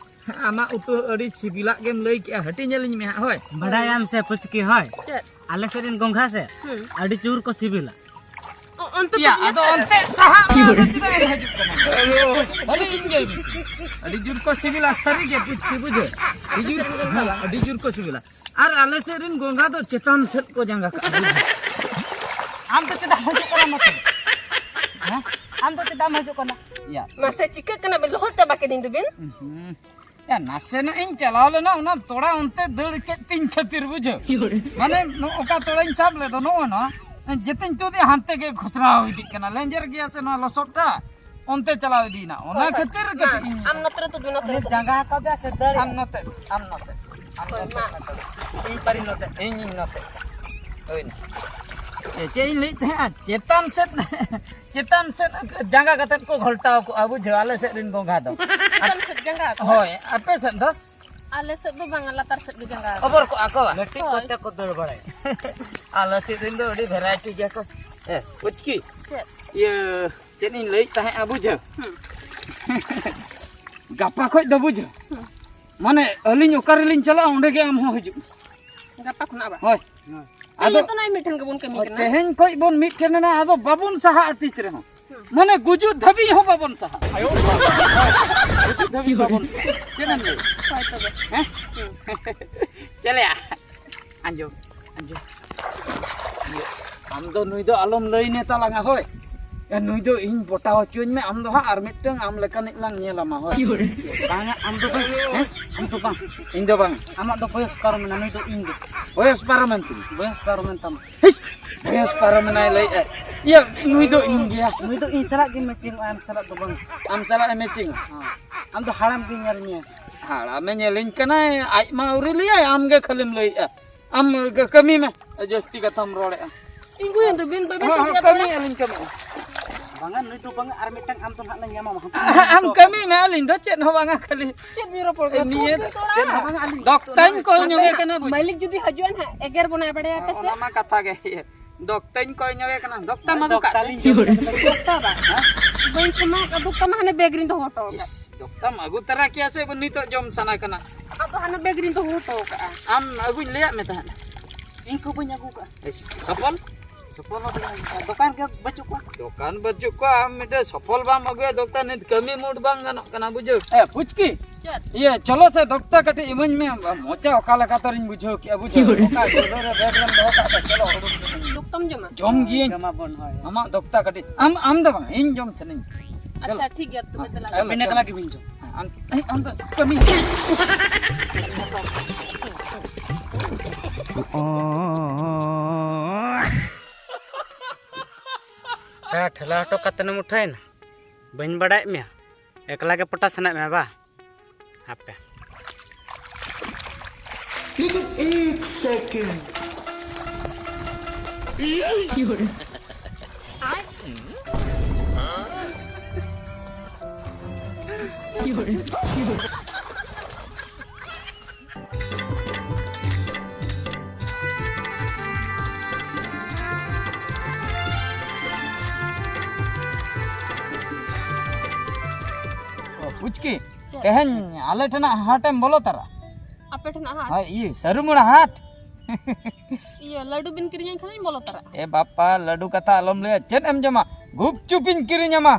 ᱟᱢᱟᱜ ᱩᱛᱩ ᱟᱹᱰᱤ ᱥᱤᱵᱤᱞᱟᱜ ᱜᱮᱢ ᱞᱟᱹᱭ ᱠᱮᱜᱼᱟ, ᱦᱟᱹᱴᱤᱧ ᱟᱹᱞᱤᱧ ᱢᱮ ᱦᱟᱸᱜ, ᱦᱳᱭ᱾ ᱵᱟᱰᱟᱭᱟᱢ ᱥᱮ ᱯᱩᱪᱠᱤ, ᱦᱳᱭ? ᱪᱮᱫ? ᱟᱞᱮ ᱥᱮᱫ ᱨᱮᱱ ᱜᱚᱝᱜᱷᱟ ᱥᱮ, ᱦᱩᱸ᱾ ᱟᱹᱰᱤ ᱡᱳᱨ ᱠᱚ ᱥᱤᱵᱤᱞᱟ᱾ ᱚ, ᱚᱱᱛᱮ ᱭᱟ, ᱛᱚ ᱟᱫᱚ ᱚᱱᱛᱮ ᱥᱟᱦᱟᱜ ᱢᱮ, ᱟᱫᱚ ᱪᱮᱫᱟᱜ ᱮᱢ ᱦᱤᱡᱩᱜ ᱠᱟᱱᱟ? ᱟᱹᱞᱤᱧ ᱜᱮ ᱟᱹᱰᱤ ᱡᱳᱨ ᱠᱚ ᱥᱤᱵᱤᱞᱟ, ᱥᱟᱹᱨᱤ ᱜᱮ, ᱯᱩᱪᱠᱤ ᱵᱩᱡᱷᱟᱹᱣ᱾ ᱟᱹᱰᱤ ᱡᱳᱨ, ᱦᱮᱸ, ᱟᱹᱰᱤ ᱡᱳᱨ ᱠᱚ ᱥᱤᱵᱤᱞᱟ᱾ ᱟᱨ ᱟᱞᱮ ᱥᱮᱫ ᱨᱮᱱ ᱜᱚᱝᱜᱷᱟ ᱫᱚ ᱪᱮᱛᱟᱱ ᱥᱮᱫ ᱠᱚ ᱡᱟᱸᱜᱟ ᱠᱟᱜᱼᱟ, ᱵᱩᱡᱷᱟᱹᱣ᱾ ᱟᱢ ᱫᱚ ᱪᱮᱫᱟᱜ ᱮᱢ ᱦᱤᱡᱩᱜ ᱠᱟᱱᱟ ᱱᱚᱛᱮ? ᱦᱮᱸ? ᱟᱢ ᱫᱚ ᱪᱮᱫᱟᱜ ᱮᱢ ᱦᱤᱡᱩᱜ ᱠᱟᱱᱟ? ᱭᱟ᱾ ᱢᱟᱥᱮ, ᱪᱤᱠᱟᱹᱜ ᱠᱟᱱᱟ ᱵᱤᱱ? ᱞᱚᱦᱚᱫ ᱪᱟᱵᱟ ᱠᱮᱫᱤᱧ ᱫᱚᱵᱤᱱ᱾ ᱦᱩᱸ᱾ ᱭᱟ, ᱱᱟᱥᱮᱱᱟᱜ ᱤᱧ ᱪᱟᱞᱟᱣ ᱞᱮᱱᱟ, ᱚᱱᱟ ᱛᱚᱲᱟ ᱚᱱᱛᱮ ᱫᱟᱹᱲ ᱠᱮᱫ ᱛᱤᱧ ᱠᱷᱟᱹᱛᱤᱨ, ᱵᱩᱡᱷᱟᱹᱣ᱾ ᱢᱟᱱᱮ, ᱱᱚ-, ᱚᱠᱟ ᱛᱚᱲᱟᱧ ᱥᱟᱵ ᱞᱮᱫ ᱫᱚ, ᱱᱚᱜᱼᱚ ᱱᱚᱣᱟ, ᱡᱮᱛᱮᱧ ᱛᱩᱫ ᱮᱫ, ᱦᱟᱱᱛᱮ ᱜᱮ ᱜᱷᱚᱥᱨᱟᱣ ᱤᱫᱤᱜ ᱠᱟᱱᱟ, ᱞᱮᱸᱡᱮᱨ ᱜᱮᱭᱟ ᱥᱮ ᱱᱚᱣᱟ ᱞᱚᱥᱚᱫ ᱴᱟᱜ, ᱚᱱᱛᱮ ᱪᱟᱞᱟᱣ ᱤᱫᱤᱭᱮᱱᱟ, ᱚᱱᱟ ᱦᱳᱭ, ᱦᱳᱭ᱾ ᱠᱷᱟᱹᱛᱤᱨ ᱢᱟ, ᱠᱟᱹᱴᱤᱡ ᱤᱧ ᱟᱢ ᱱᱚᱛᱮ ᱨᱮ ᱛᱩᱫ ᱢᱮ, ᱱᱚᱛᱮ ᱨᱮ ᱩᱱᱤ ᱛᱩᱫ ᱢᱮ᱾ ᱡᱟᱸᱜᱟ ᱦᱟᱠᱟᱣ ᱫᱮᱭᱟ ᱥᱮ ᱫᱟᱹᱲ ᱟᱢ ᱮᱫ? ᱱᱚᱛᱮ, ᱟᱢ ᱱᱚᱛᱮ, ᱟᱢ ᱦᱳᱭ, ᱱᱚᱛᱮ, ᱢᱟ᱾ ᱱᱚᱛᱮ᱾ ᱤᱧ ᱯᱟᱨᱤ ᱱᱚᱛᱮ, ᱤᱧ, ᱤᱧ ᱱᱚᱛᱮ᱾ ᱦᱳᱭ ᱱᱟ᱾ ᱮ, ᱪᱮᱫ ᱤᱧ ᱞᱟᱹᱭᱮᱫ ᱛᱟᱦᱮᱸᱫᱼᱟ, ᱪᱮᱛᱟᱱ ᱥᱮᱫ, ᱪᱮᱛᱟᱱ ᱥᱮᱫ ᱡᱟᱸᱜᱟ ᱠᱟᱛᱮᱫ ᱠᱚ ᱜᱷᱚᱞᱴᱟᱣ ᱠᱚᱜᱼᱟ, ᱵᱩᱡᱷᱟᱹᱣ, ᱟᱞᱮ ᱥᱮᱫ ᱨᱮᱱ ᱜᱚᱝᱜᱷᱟ ᱫᱚ᱾ ᱪᱮᱛᱟᱱ ᱥᱮᱫ ᱡᱟᱸᱜᱟ ᱠᱚ? ᱦᱳᱭ, ᱟᱯᱮ ᱥᱮᱫ ᱫᱚ? ᱟᱞᱮ ᱥᱮᱫ ᱫᱚ ᱵᱟᱝᱟ, ᱞᱟᱛᱟᱨ ᱥᱮᱫ ᱜᱮ ᱡᱟᱸᱜᱟ ᱠᱚ᱾ ᱚᱵᱚᱨ ᱠᱚᱜᱼᱟ ᱠᱚ ᱵᱟᱝ? ᱞᱟᱹᱴᱤᱡ ᱦᱳᱭ᱾ ᱠᱚᱛᱮ ᱠᱚ ᱫᱟᱹᱲ ᱵᱟᱲᱟᱭᱟ᱾ ᱟᱞᱮ ᱥᱮᱫ ᱨᱮᱱ ᱫᱚ ᱟᱹᱰᱤ variety ᱜᱮᱭᱟ ᱠᱚ᱾ ᱮ, ᱯᱩᱪᱠᱤ᱾ ᱪᱮᱫ? ᱤᱭᱟᱹ, ᱪᱮᱫ ᱤᱧ ᱞᱟᱹᱭᱮᱫ ᱛᱟᱦᱮᱸᱫᱼᱟ, ᱵᱩᱡᱷᱟᱹᱣ? ᱦᱩᱸ᱾ ᱜᱟᱯᱟ ᱠᱷᱚᱡ ᱫᱚ, ᱵᱩᱡᱷᱟᱹᱣ? ᱦᱩᱸ᱾ ᱢᱟᱱᱮ, ᱟᱹᱞᱤᱧ ᱚᱠᱟ ᱨᱮᱞᱤᱧ ᱪᱟᱞᱟᱜᱼᱟ, ᱚᱸᱰᱮ ᱜᱮ ᱟᱢ ᱦᱚᱸ ᱦᱤᱡᱩᱜ ᱢᱮ᱾ ᱜᱟᱯᱟ ᱠᱷᱚᱱᱟᱜ ᱟᱵᱟᱨ? ᱦᱳᱭ᱾ ᱛᱮᱦᱮᱧ ᱟᱫᱚ ᱦᱚᱸᱛᱚ ᱱᱚᱜᱼᱚᱭ ᱢᱤᱫ ᱴᱷᱮᱱ ᱜᱮᱵᱚᱱ ᱠᱟᱹᱢᱤ ᱦᱳᱭ, ᱠᱟᱱᱟ᱾ ᱛᱮᱦᱮᱧ ᱠᱷᱚᱡ ᱵᱚᱱ ᱢᱤᱫ ᱴᱷᱮᱱ ᱮᱱᱟ, ᱟᱫᱚ ᱵᱟᱵᱚᱱ ᱥᱟᱦᱟᱜᱼᱟ ᱛᱤᱥ ᱨᱮᱦᱚᱸ᱾ ᱦᱩᱸ᱾ ᱢᱟᱱᱮ, ᱜᱩᱡᱩᱜ ᱫᱷᱟᱹᱵᱤᱡ ᱦᱚᱸ ᱵᱟᱵᱚᱱ ᱥᱟᱦᱟᱜᱼᱟ᱾ ᱜᱩᱡᱩᱜ ᱫᱷᱟᱹᱵᱤᱡ ᱵᱟᱵᱚᱱ ᱥᱟᱦᱟᱜᱼᱟ᱾ ᱪᱮᱫ ᱮᱢ ᱞᱟᱹᱭᱟ? ᱦᱳᱭ ᱛᱚᱵᱮ᱾ ᱦᱮᱸ? ᱦᱩᱸ᱾ ᱪᱮᱫ ᱞᱮᱭᱟ? ᱟᱸᱡᱚᱢ, ᱟᱸᱡᱚᱢ᱾ ᱤᱭᱟᱹ, ᱟᱢ ᱫᱚ ᱱᱩᱭ ᱫᱚ ᱟᱞᱚᱢ ᱞᱟᱹᱭ ᱱᱮ ᱛᱟᱞᱟᱝᱟ, ᱦᱳᱭ᱾ ᱮ, ᱱᱩᱭ ᱫᱚ ᱤᱧ ᱯᱚᱴᱟᱣ ᱦᱚᱪᱚᱧ ᱢᱮ, ᱟᱢ ᱫᱚ ᱦᱟᱸᱜ ᱟᱨ ᱢᱤᱫᱴᱟᱝ ᱟᱢ ᱞᱮᱠᱟᱱᱤᱡ ᱞᱟᱝ ᱧᱮᱞ ᱟᱢᱟ, ᱦᱳᱭ᱾ ᱵᱟᱝᱟ, ᱟᱢ ᱫᱚ ᱵᱟᱝ, ᱦᱮᱸ? ᱟᱢ ᱫᱚ ᱵᱟᱝ, ᱤᱧ ᱫᱚ ᱵᱟᱝ᱾ ᱟᱢᱟᱜ ᱫᱚ ᱵᱚᱭᱚᱥ ᱯᱟᱨᱚᱢᱮᱱᱟ, ᱱᱩᱭ ᱫᱚ ᱤᱧ ᱜᱮ᱾ ᱵᱚᱭᱚᱥ ᱯᱟᱨᱚᱢᱮᱱ ᱛᱤᱧᱟ᱾ ᱵᱚᱭᱚᱥ ᱯᱟᱨᱚᱢᱮᱱ ᱛᱟᱢᱟ᱾ ᱦᱤᱥ! ᱵᱚᱭᱚᱥ ᱯᱟᱨᱚᱢᱮᱱᱟᱭ ᱞᱟᱹᱭᱮᱫᱼᱟᱭ᱾ ᱤᱭᱟᱹ, ᱱᱩᱭ ᱫᱚ ᱤᱧ ᱜᱮᱭᱟ᱾ ᱱᱩᱭ ᱫᱚ ᱤᱧ ᱥᱟᱞᱟᱜ ᱜᱮ matching ᱚᱜᱼᱟ, ᱟᱢ ᱥᱟᱞᱟᱜ ᱫᱚ ᱵᱟᱝ᱾ ᱟᱢ ᱥᱟᱞᱟᱜ ᱮ matching ᱚᱜᱼᱟ᱾ ᱦᱮᱸ᱾ ᱟᱢ ᱫᱚ ᱦᱟᱲᱟᱢ ᱜᱮ ᱧᱮᱞ ᱢᱮᱭᱟ᱾ ᱦᱟᱲᱟᱢᱮ ᱧᱮᱞᱤᱧ ᱠᱟᱱᱟᱭ, ᱟᱡ ᱢᱟ ᱟᱹᱣᱨᱤ ᱞᱟᱹᱭᱟᱭ, ᱟᱢ ᱜᱮ ᱠᱷᱟᱹᱞᱤᱢ ᱞᱟᱹᱭᱮᱫᱼᱟ᱾ ᱟᱢ ᱠᱟᱹᱢᱤ ᱢᱮ, ᱡᱟᱹᱥᱛᱤ ᱠᱟᱛᱷᱟᱢ ᱨᱚᱲᱮᱫᱼᱟ᱾ ᱛᱤᱸᱜᱩᱭᱮᱱ ᱫᱚᱵᱤᱱ, ᱵᱟᱹᱵᱤᱱ ᱦᱚᱸ, ᱦᱚᱸ, ᱛᱤᱸᱜᱩᱭᱟ ᱛᱚᱵᱮ? ᱠᱟᱹᱢᱤᱭᱮᱫᱼᱟ ᱞᱤᱧ, ᱠᱟᱹᱢᱤᱭᱮᱫᱼᱟ᱾ ᱵᱟᱝᱟ, ᱱᱩᱭ ᱫᱚ ᱵᱟᱝᱟ, ᱟᱨ ᱢᱤᱫᱴᱟᱝ ᱟᱢ ᱫᱚ ᱱᱟᱦᱟᱜ ᱞᱟᱝ ᱧᱟᱢᱟ, ᱢᱟ᱾ ᱟᱢ ᱠᱟᱹᱢᱤ ᱢᱮ, ᱟᱹᱞᱤᱧ ᱫᱚ ᱪᱮᱫ ᱦᱚᱸ ᱵᱟᱝᱟ, ᱠᱷᱟᱹᱞᱤ ᱪᱮᱫ ᱵᱤᱱ ᱨᱚᱯᱚᱲ ᱠᱟᱱᱟ? ᱱᱤᱭᱟᱹ ᱯᱷᱳᱱ ᱵᱤᱱ ᱛᱚᱲᱟ? ᱪᱮᱫ ᱦᱚᱸ ᱵᱟᱝᱟ, ᱟᱹᱞᱤᱧ ᱫᱚᱠᱛᱟᱧ ᱠᱚᱭ ᱧᱚᱜᱮ ᱠᱟᱱᱟ, ᱵᱩᱡᱽ᱾ ᱢᱟᱹᱞᱤᱠ ᱡᱩᱫᱤ ᱦᱤᱡᱩᱜᱼᱟ ᱱᱟᱦᱟᱜ, ᱮᱜᱮᱨ ᱵᱚᱱᱟᱭ, ᱵᱟᱲᱟᱭᱟ ᱯᱮ ᱥᱮ? ᱚᱱᱟ ᱢᱟ ᱠᱟᱛᱷᱟ ᱜᱮ᱾ ᱫᱚᱠᱛᱟᱧ ᱠᱚᱭ ᱧᱚᱜᱮ ᱠᱟᱱᱟ, ᱫᱚᱠᱛᱟ ᱢᱟᱹᱜᱩ ᱠᱟᱜ ᱫᱚᱠᱛᱟ ᱞᱤᱧ ᱡᱚᱢ ᱠᱮᱫᱟ᱾ ᱫᱚᱠᱛᱟ ᱵᱟ? ᱦᱮᱸ? ᱵᱟᱹᱧ ᱠᱚᱢᱟ, ᱫᱚᱠᱛᱟ ᱢᱟ ᱦᱟᱱᱮ ᱵᱮᱜᱽ ᱨᱤᱧ ᱫᱚᱦᱚ ᱦᱚᱴᱚ ᱟᱠᱟᱫ᱾ ᱤᱥ, ᱫᱚᱠᱛᱟᱢ ᱟᱹᱜᱩ ᱛᱟᱨᱟ ᱠᱮᱭᱟ ᱥᱮ, ᱱᱤᱛᱚᱜ ᱡᱚᱢ ᱥᱟᱱᱟ ᱠᱟᱱᱟ᱾ ᱟᱫᱚ ᱦᱟᱱᱮ ᱵᱮᱜᱽ ᱨᱤᱧ ᱫᱚᱦᱚ ᱦᱚᱴᱚ ᱟᱠᱟᱫᱼᱟ᱾ ᱟᱢ ᱟᱹᱜᱩᱧ ᱞᱟᱹᱭᱟᱫ ᱢᱮ ᱛᱟᱦᱮᱸᱫ᱾ ᱤᱧ ᱠᱚ ᱵᱟᱹᱧ ᱟᱹᱜᱩ ᱠᱟᱜᱼᱟ᱾ ᱤᱥ, ᱥᱚᱯᱚᱞ? ᱥᱚᱯᱚᱞ ᱦᱚᱸ ᱵᱟᱹᱧ ᱟᱹᱜᱩ ᱠᱟᱜᱼᱟ᱾ ᱫᱚᱠᱟᱱ ᱜᱮ ᱵᱟᱹᱪᱩᱜ ᱠᱚᱣᱟ᱾ ᱫᱚᱠᱟᱱ ᱵᱟᱹᱪᱩᱜ ᱠᱚᱣᱟ, ᱟᱢ ᱢᱤᱫᱴᱮᱡ ᱥᱚᱯᱚᱞ ᱵᱟᱢ ᱟᱹᱜᱩᱭᱟ, ᱫᱚᱠᱛᱟ ᱱᱤᱛ ᱠᱟᱹᱢᱤ ᱢᱩᱰ ᱵᱟᱝ ᱜᱟᱱᱚᱜ ᱠᱟᱱᱟ, ᱵᱩᱡᱷᱟᱹᱣ? ᱮ, ᱯᱩᱪᱠᱤ᱾ ᱪᱮᱫ? ᱤᱭᱟᱹ, ᱪᱚᱞᱚ ᱥᱮ, ᱫᱚᱠᱛᱟ ᱠᱟᱹᱴᱤᱡ ᱤᱢᱟᱹᱧ ᱢᱮ, ᱢᱚᱪᱟ ᱚᱠᱟ ᱞᱮᱠᱟ ᱛᱚᱨᱤᱧ ᱵᱩᱡᱷᱟᱹᱣ ᱠᱮᱜᱼᱟ, ᱵᱩᱡᱷᱟᱹᱣ? ᱚᱠᱟ ᱡᱚᱞᱚ ᱨᱮ ᱵᱮᱜᱽ ᱨᱮᱢ ᱫᱚᱦᱚ ᱠᱟᱜ ᱛᱮ, ᱪᱚᱞᱚ, ᱩᱰᱩᱠ ᱠᱟᱹᱴᱤᱡ᱾ ᱫᱚᱠᱛᱟᱢ ᱡᱚᱢᱟ? ᱡᱚᱢ ᱜᱤᱭᱟᱹᱧ᱾ ᱡᱚᱢᱟᱵᱚᱱ, ᱦᱳᱭ᱾ ᱟᱢᱟᱜ ᱫᱚᱠᱛᱟ ᱠᱟᱹᱴᱤᱡ, ᱟᱢ, ᱟᱢ ᱫᱚ ᱵᱟᱝ, ᱤᱧ ᱡᱚᱢ ᱥᱟᱱᱟᱧ᱾ ᱪᱚᱞᱚ᱾ ᱟᱪᱪᱷᱟ, ᱴᱷᱤᱠ ᱜᱮᱭᱟ, ᱛᱚᱵᱮ ᱫᱮᱞᱟ᱾ ᱦᱮᱸ, ᱟᱹᱵᱤᱱ ᱮᱠᱞᱟ ᱜᱮᱵᱤᱱ ᱡᱚᱢ᱾ ᱦᱮᱸ, ᱟᱢ, ᱟᱢ ᱫᱚ ᱠᱟᱹᱢᱤ᱾ ᱥᱮ ᱴᱷᱮᱞᱟ ᱦᱚᱴᱚ ᱠᱟᱛᱮᱢ ᱩᱴᱷᱟᱹᱭᱮᱱᱟ? ᱵᱟᱹᱧ ᱵᱟᱲᱟᱭᱮᱫ ᱢᱮᱭᱟ, ᱮᱠᱞᱟ ᱜᱮ ᱯᱚᱴᱟ ᱥᱟᱱᱟᱭᱮᱫ ᱢᱮᱭᱟ ᱵᱟ? ᱦᱟᱯᱮ᱾ एक सेकंड। ᱚ, ᱯᱩᱪᱠᱤ, ᱪᱮᱫ? ᱛᱮᱦᱮᱧ ᱟᱞᱮ ᱴᱷᱮᱱᱟᱜ ᱦᱟᱴᱮᱢ ᱵᱚᱞᱚ ᱛᱟᱨᱟ? ᱟᱯᱮ ᱴᱷᱮᱱᱟᱜ ᱦᱟᱴ? ᱦᱳᱭ, ᱤᱭᱟᱹ, ᱥᱟᱹᱨᱩᱢᱩᱲᱟ ᱦᱟᱴ᱾ ᱤᱭᱟᱹ, ᱞᱟᱹᱰᱩ ᱵᱤᱱ ᱠᱤᱨᱤᱧᱟᱹᱧ ᱠᱷᱟᱱᱤᱧ ᱵᱚᱞᱚ ᱛᱟᱨᱟᱜᱼᱟ᱾ ᱮ ᱵᱟᱯᱟ, ᱞᱟᱹᱰᱩ ᱠᱟᱛᱷᱟ ᱟᱞᱚᱢ ᱞᱟᱹᱭᱟ᱾ ᱪᱮᱫ ᱮᱢ ᱡᱚᱢᱟ? ᱜᱩᱯᱪᱩᱯ ᱤᱧ ᱠᱤᱨᱤᱧ ᱟᱢᱟ᱾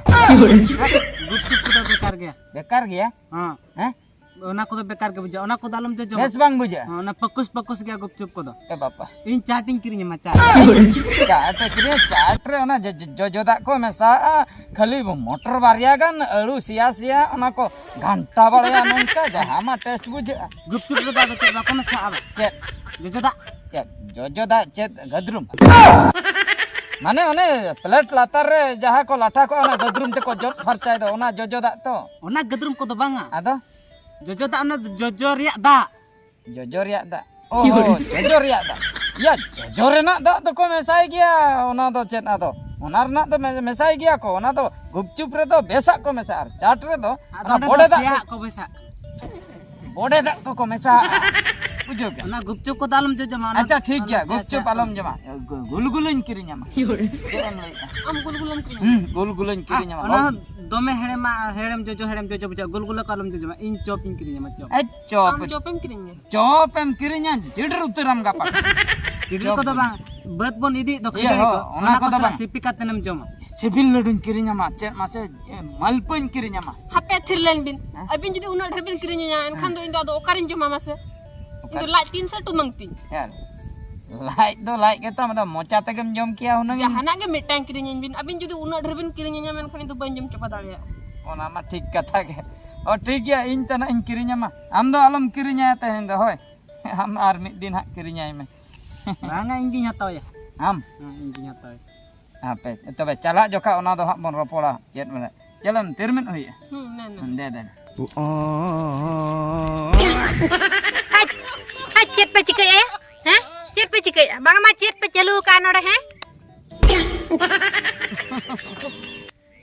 ᱜᱩᱯᱪᱩᱯ ᱠᱚᱫᱚ ᱵᱮᱠᱟᱨ ᱜᱮᱭᱟ᱾ ᱵᱮᱠᱟᱨ ᱜᱮᱭᱟ? ᱦᱮᱸ᱾ ᱦᱮᱸ? ᱚᱱᱟ ᱠᱚᱫᱚ ᱵᱮᱠᱟᱨ ᱜᱮ ᱵᱩᱡᱷᱟᱹᱜᱼᱟ, ᱚᱱᱟ ᱠᱚᱫᱚ ᱟᱞᱚᱢ ᱡᱚᱡᱚᱢᱟ᱾ ᱵᱮᱥ ᱵᱟᱝ ᱵᱩᱡᱷᱟᱹᱜᱼᱟ? ᱦᱮᱸ, ᱚᱱᱟ ᱯᱟᱹᱠᱩᱥ ᱯᱟᱹᱠᱩᱥ ᱜᱮᱭᱟ ᱜᱩᱯᱪᱩᱯ ᱠᱚᱫᱚ᱾ ᱮ ᱵᱟᱯᱟ᱾ ᱤᱧ ᱪᱟᱴ ᱤᱧ ᱠᱤᱨᱤᱧ ᱟᱢᱟ, ᱪᱟᱴ᱾ ᱪᱟᱴ ᱮ ᱠᱤᱨᱤᱧᱟ, ᱪᱟᱴ ᱨᱮ ᱚᱱᱟ ᱡᱚ-, ᱡᱚ-, ᱡᱚᱡᱚ ᱫᱟᱜ ᱠᱚ ᱢᱮᱥᱟᱜᱼᱟ, ᱠᱷᱟᱹᱞᱤ ᱢᱚᱴᱚᱨ ᱵᱟᱨᱭᱟ ᱜᱟᱱ, ᱟᱹᱞᱩ ᱥᱮᱭᱟ ᱥᱮᱭᱟ, ᱚᱱᱟ ᱠᱚ ᱜᱷᱟᱱᱴᱟ ᱵᱟᱲᱟᱭᱟ ᱱᱚᱝᱠᱟ, ᱡᱟᱦᱟᱸ ᱢᱟ ᱴᱮᱥᱴ ᱵᱩᱡᱷᱟᱹᱜᱼᱟ᱾ ᱜᱩᱯᱪᱩᱯ ᱨᱮᱫᱚ ᱟᱫᱚ ᱪᱮᱫ ᱵᱟᱠᱚ ᱢᱮᱥᱟᱜᱼᱟ ᱵᱟ? ᱪᱮᱫ? ᱡᱚᱡᱚ ᱫᱟᱜ᱾ ᱪᱮᱫ? ᱡᱚᱡᱚ ᱫᱟᱜ ᱪᱮᱫ? ᱜᱟᱹᱫᱽᱨᱩᱢ? ᱢᱟᱱᱮ ᱚᱱᱮ ᱯᱞᱮᱴ ᱞᱟᱛᱟᱨ ᱨᱮ ᱡᱟᱦᱟᱸ ᱠᱚ ᱞᱟᱴᱷᱟ ᱠᱚᱜᱼᱟ, ᱚᱱᱟ ᱜᱟᱹᱫᱽᱨᱩᱢ ᱛᱮᱠᱚ ᱡᱚᱫ ᱯᱷᱟᱨᱪᱟᱭ ᱫᱚ, ᱚᱱᱟ ᱡᱚᱡᱚ ᱫᱟᱜ ᱛᱚ? ᱚᱱᱟ ᱜᱟᱹᱫᱽᱨᱩᱢ ᱠᱚᱫᱚ ᱵᱟᱝᱟ᱾ ᱟᱫᱚ? ᱡᱚᱡᱚ ᱫᱟᱜ, ᱚᱱᱟ ᱡᱚᱡᱚ ᱨᱮᱭᱟᱜ ᱫᱟᱜ᱾ ᱡᱚᱡᱚ ᱨᱮᱭᱟᱜ ᱫᱟᱜ? ᱚ, ᱦᱚ, ᱡᱚᱡᱚ ᱨᱮᱭᱟᱜ ᱫᱟᱜ᱾ ᱤᱭᱟ, ᱡᱚᱡᱚ ᱨᱮᱱᱟᱜ ᱫᱟᱜ ᱫᱚᱠᱚ ᱢᱮᱥᱟᱭ ᱜᱮᱭᱟ, ᱚᱱᱟ ᱫᱚ ᱪᱮᱫ ᱟᱫᱚ? ᱚᱱᱟ ᱨᱮᱱᱟᱜ ᱫᱚ ᱢᱮ-, ᱢᱮᱥᱟᱭ ᱜᱮᱭᱟ ᱠᱚ, ᱚᱱᱟ ᱫᱚ ᱜᱩᱯᱪᱩᱯ ᱨᱮᱫᱚ ᱵᱮᱥᱟᱜ ᱠᱚ ᱢᱮᱥᱟ, ᱟᱨ ᱪᱟᱴ ᱨᱮᱫᱚ ᱟᱫᱚ ᱚᱱᱟ ᱚᱸᱰᱮ ᱵᱚᱰᱮ ᱫᱚ ᱫᱟᱜ ᱥᱮᱭᱟ ᱠᱚ ᱦᱟᱜ ᱠᱚ ᱢᱮᱥᱟᱜ᱾ ᱵᱚᱰᱮ ᱫᱟᱜ ᱠᱚᱠᱚ ᱢᱮᱥᱟ᱾ ᱵᱩᱡᱷᱟᱹᱣ ᱠᱮᱫ? ᱚᱱᱟ ᱜᱩᱯᱪᱩᱯ ᱠᱚᱫᱚ ᱟᱞᱚᱢ ᱡᱚᱡᱚᱢᱟ, ᱚᱱᱟ, ᱟᱪᱪᱷᱟ, ᱴᱷᱤᱠ ᱚᱱᱟ ᱜᱮᱭᱟ, ᱥᱮᱭᱟ ᱜᱩᱯᱪᱩᱯ ᱥᱮᱭᱟ ᱠᱚ᱾ ᱟᱞᱚᱢ ᱡᱚᱢᱟ᱾ ᱜᱩ-, ᱜᱩᱞᱜᱩᱞᱟᱹᱧ ᱠᱤᱨᱤᱧ ᱟᱢᱟ᱾ ᱪᱮᱫ ᱮᱢ ᱞᱟᱹᱭᱮᱫᱼᱟ? ᱟᱢ ᱜᱩᱞᱜᱩᱞᱟᱹᱢ ᱠᱤᱨᱤᱧ ᱦᱩᱸ, ᱟᱢᱟ? ᱜᱩᱞᱜᱩᱞᱟᱹᱧ ᱠᱤᱨᱤᱧ ᱟᱢᱟ᱾ ᱚᱱᱟ ᱦᱚᱸ ᱫᱚᱢᱮ ᱦᱮᱲᱮᱢᱟ, ᱦᱮᱲᱮᱢ ᱡᱚᱡᱚ, ᱦᱮᱲᱮᱢ ᱡᱚᱡᱚ ᱵᱩᱡᱷᱟᱹᱜᱼᱟ᱾ ᱜᱩᱞᱜᱩᱞᱟᱹ ᱠᱚ ᱟᱞᱚᱢ ᱡᱚᱡᱚᱢᱟ, ᱤᱧ ᱪᱚᱯ ᱤᱧ ᱠᱤᱨᱤᱧ ᱟᱢᱟ, ᱪᱚᱯ᱾ ᱮ, ᱪᱚᱯ᱾ ᱟᱢ ᱪᱚᱯ ᱮᱢ ᱠᱤᱨᱤᱧ ᱢᱮ᱾ ᱪᱚᱯ ᱮᱢ ᱠᱤᱨᱤᱧᱟ, ᱡᱤᱰᱤᱨ ᱩᱛᱟᱹᱨᱟᱢ ᱜᱟᱯᱟ᱾ ᱡᱤᱰᱤᱨ ᱪᱚᱯ ᱠᱚᱫᱚ ᱠᱤᱨᱤᱧ᱾ ᱵᱟᱝ, ᱵᱟᱹᱫᱽ ᱵᱚᱱ ᱤᱫᱤᱭᱮᱫ ᱫᱚ ᱤᱭᱟᱹ ᱠᱷᱟᱹᱡᱟᱹᱲᱤ ᱦᱚᱸ, ᱠᱚ, ᱚᱱᱟ ᱚᱱᱟ ᱠᱚ ᱠᱚᱫᱚ ᱥᱟᱞᱟᱜ ᱵᱟᱝ᱾ ᱥᱤᱯᱤ ᱠᱟᱛᱮ ᱮᱢ ᱡᱚᱢᱟ᱾ ᱥᱤᱵᱤᱞ ᱞᱟᱹᱰᱩᱧ ᱠᱤᱨᱤᱧ ᱟᱢᱟ, ᱪᱮᱫ ᱢᱟᱥᱮ, ᱢᱟᱞᱯᱩᱣᱟᱹᱧ ᱠᱤᱨᱤᱧ ᱟᱢᱟ᱾ ᱦᱟᱯᱮ, ᱛᱷᱤᱨ ᱞᱮᱱ ᱵᱤᱱ᱾ ᱦᱮᱸ? ᱟᱹᱵᱤᱱ ᱡᱩᱫᱤ ᱩᱱᱟᱹᱜ ᱰᱷᱮᱨ ᱵᱤᱱ ᱠᱤᱨᱤᱧ ᱤᱧᱟ, ᱮᱱᱠᱷᱟᱱ ᱫᱚ ᱤᱧ ᱫᱚ ᱟᱫᱚ ᱚᱠᱟᱨᱤᱧ ᱡᱚᱢᱟ ᱢᱟᱥᱮ? ᱤᱧ ᱫᱚ ᱚᱠᱟᱨᱮ? ᱞᱟᱡ ᱛᱤᱱ ᱥᱮ ᱴᱩᱢᱟᱹᱝ ᱛᱤᱧ᱾ ᱦᱮᱸ᱾ ᱞᱟᱡ ᱫᱚ ᱞᱟᱡ ᱜᱮᱛᱟᱢ, ᱟᱫᱚ ᱢᱚᱪᱟ ᱛᱮᱜᱮᱢ ᱡᱚᱢ ᱠᱮᱭᱟ ᱦᱩᱱᱟᱹᱝ᱾ ᱡᱟᱦᱟᱱᱟᱜ ᱜᱮ ᱢᱤᱫᱴᱟᱝ ᱠᱤᱨᱤᱧ ᱟᱹᱧ ᱵᱤᱱ᱾ ᱟᱹᱵᱤᱱ ᱡᱩᱫᱤ ᱩᱱᱟᱹᱜ ᱰᱷᱮᱨ ᱵᱤᱱ ᱠᱤᱨᱤᱧ ᱤᱧᱟ, ᱢᱮᱱᱠᱷᱟᱱ ᱤᱧ ᱫᱚ ᱵᱟᱹᱧ ᱡᱚᱢ ᱪᱟᱵᱟ ᱫᱟᱲᱮᱭᱟᱜᱼᱟ᱾ ᱚᱱᱟ ᱢᱟ ᱴᱷᱤᱠ ᱠᱟᱛᱷᱟ ᱜᱮ᱾ ᱚ, ᱴᱷᱤᱠ ᱜᱮᱭᱟ, ᱤᱧ ᱛᱟᱱᱟᱜ ᱤᱧ ᱠᱤᱨᱤᱧ ᱟᱢᱟ᱾ ᱟᱢ ᱫᱚ ᱟᱞᱚᱢ ᱠᱤᱨᱤᱧᱟ ᱛᱮᱦᱮᱧ ᱫᱚ, ᱦᱳᱭ᱾ ᱟᱢ ᱟᱨ ᱢᱤᱫ ᱫᱤᱱ ᱦᱟᱸᱜ ᱠᱤᱨᱤᱧᱟᱭ ᱢᱮ᱾ ᱵᱟᱝᱟ, ᱤᱧ ᱜᱤᱧ ᱦᱟᱛᱟᱣᱟ᱾ ᱟᱢ? ᱦᱮᱸ, ᱤᱧ ᱜᱤᱧ ᱦᱟᱛᱟᱣᱟ᱾ ᱦᱟᱯᱮ, ᱛᱚᱵᱮ ᱪᱟᱞᱟᱜ ᱡᱚᱠᱷᱟ ᱚᱱᱟ ᱫᱚ ᱦᱟᱸᱜ ᱵᱚᱱ ᱨᱚᱯᱚᱲᱟ᱾ ᱪᱮᱫ ᱢᱮᱱᱟ? ᱪᱟᱞᱟᱜ ᱛᱤᱨᱢᱤᱱ ᱦᱩᱭᱩᱜᱼᱟ᱾ ᱦᱩᱸ, ᱢᱮ, ᱢᱮ᱾ ᱫᱮ, ᱫᱮ᱾ ᱟᱡ, ᱟᱡ, ᱪᱮᱫ ᱯᱮ ᱪᱤᱠᱟᱹᱭᱮᱫᱼᱟ? ᱦᱮᱸ? ᱪᱮᱫ ᱯᱮ ᱪᱤᱠᱟᱹᱭᱮᱫᱼᱟ? ᱵᱟᱝ ᱢᱟ ᱪᱮᱫ ᱯᱮ ᱪᱟᱹᱞᱩ ᱟᱠᱟᱫᱼᱟ ᱱᱚᱰᱮ, ᱦᱮᱸ?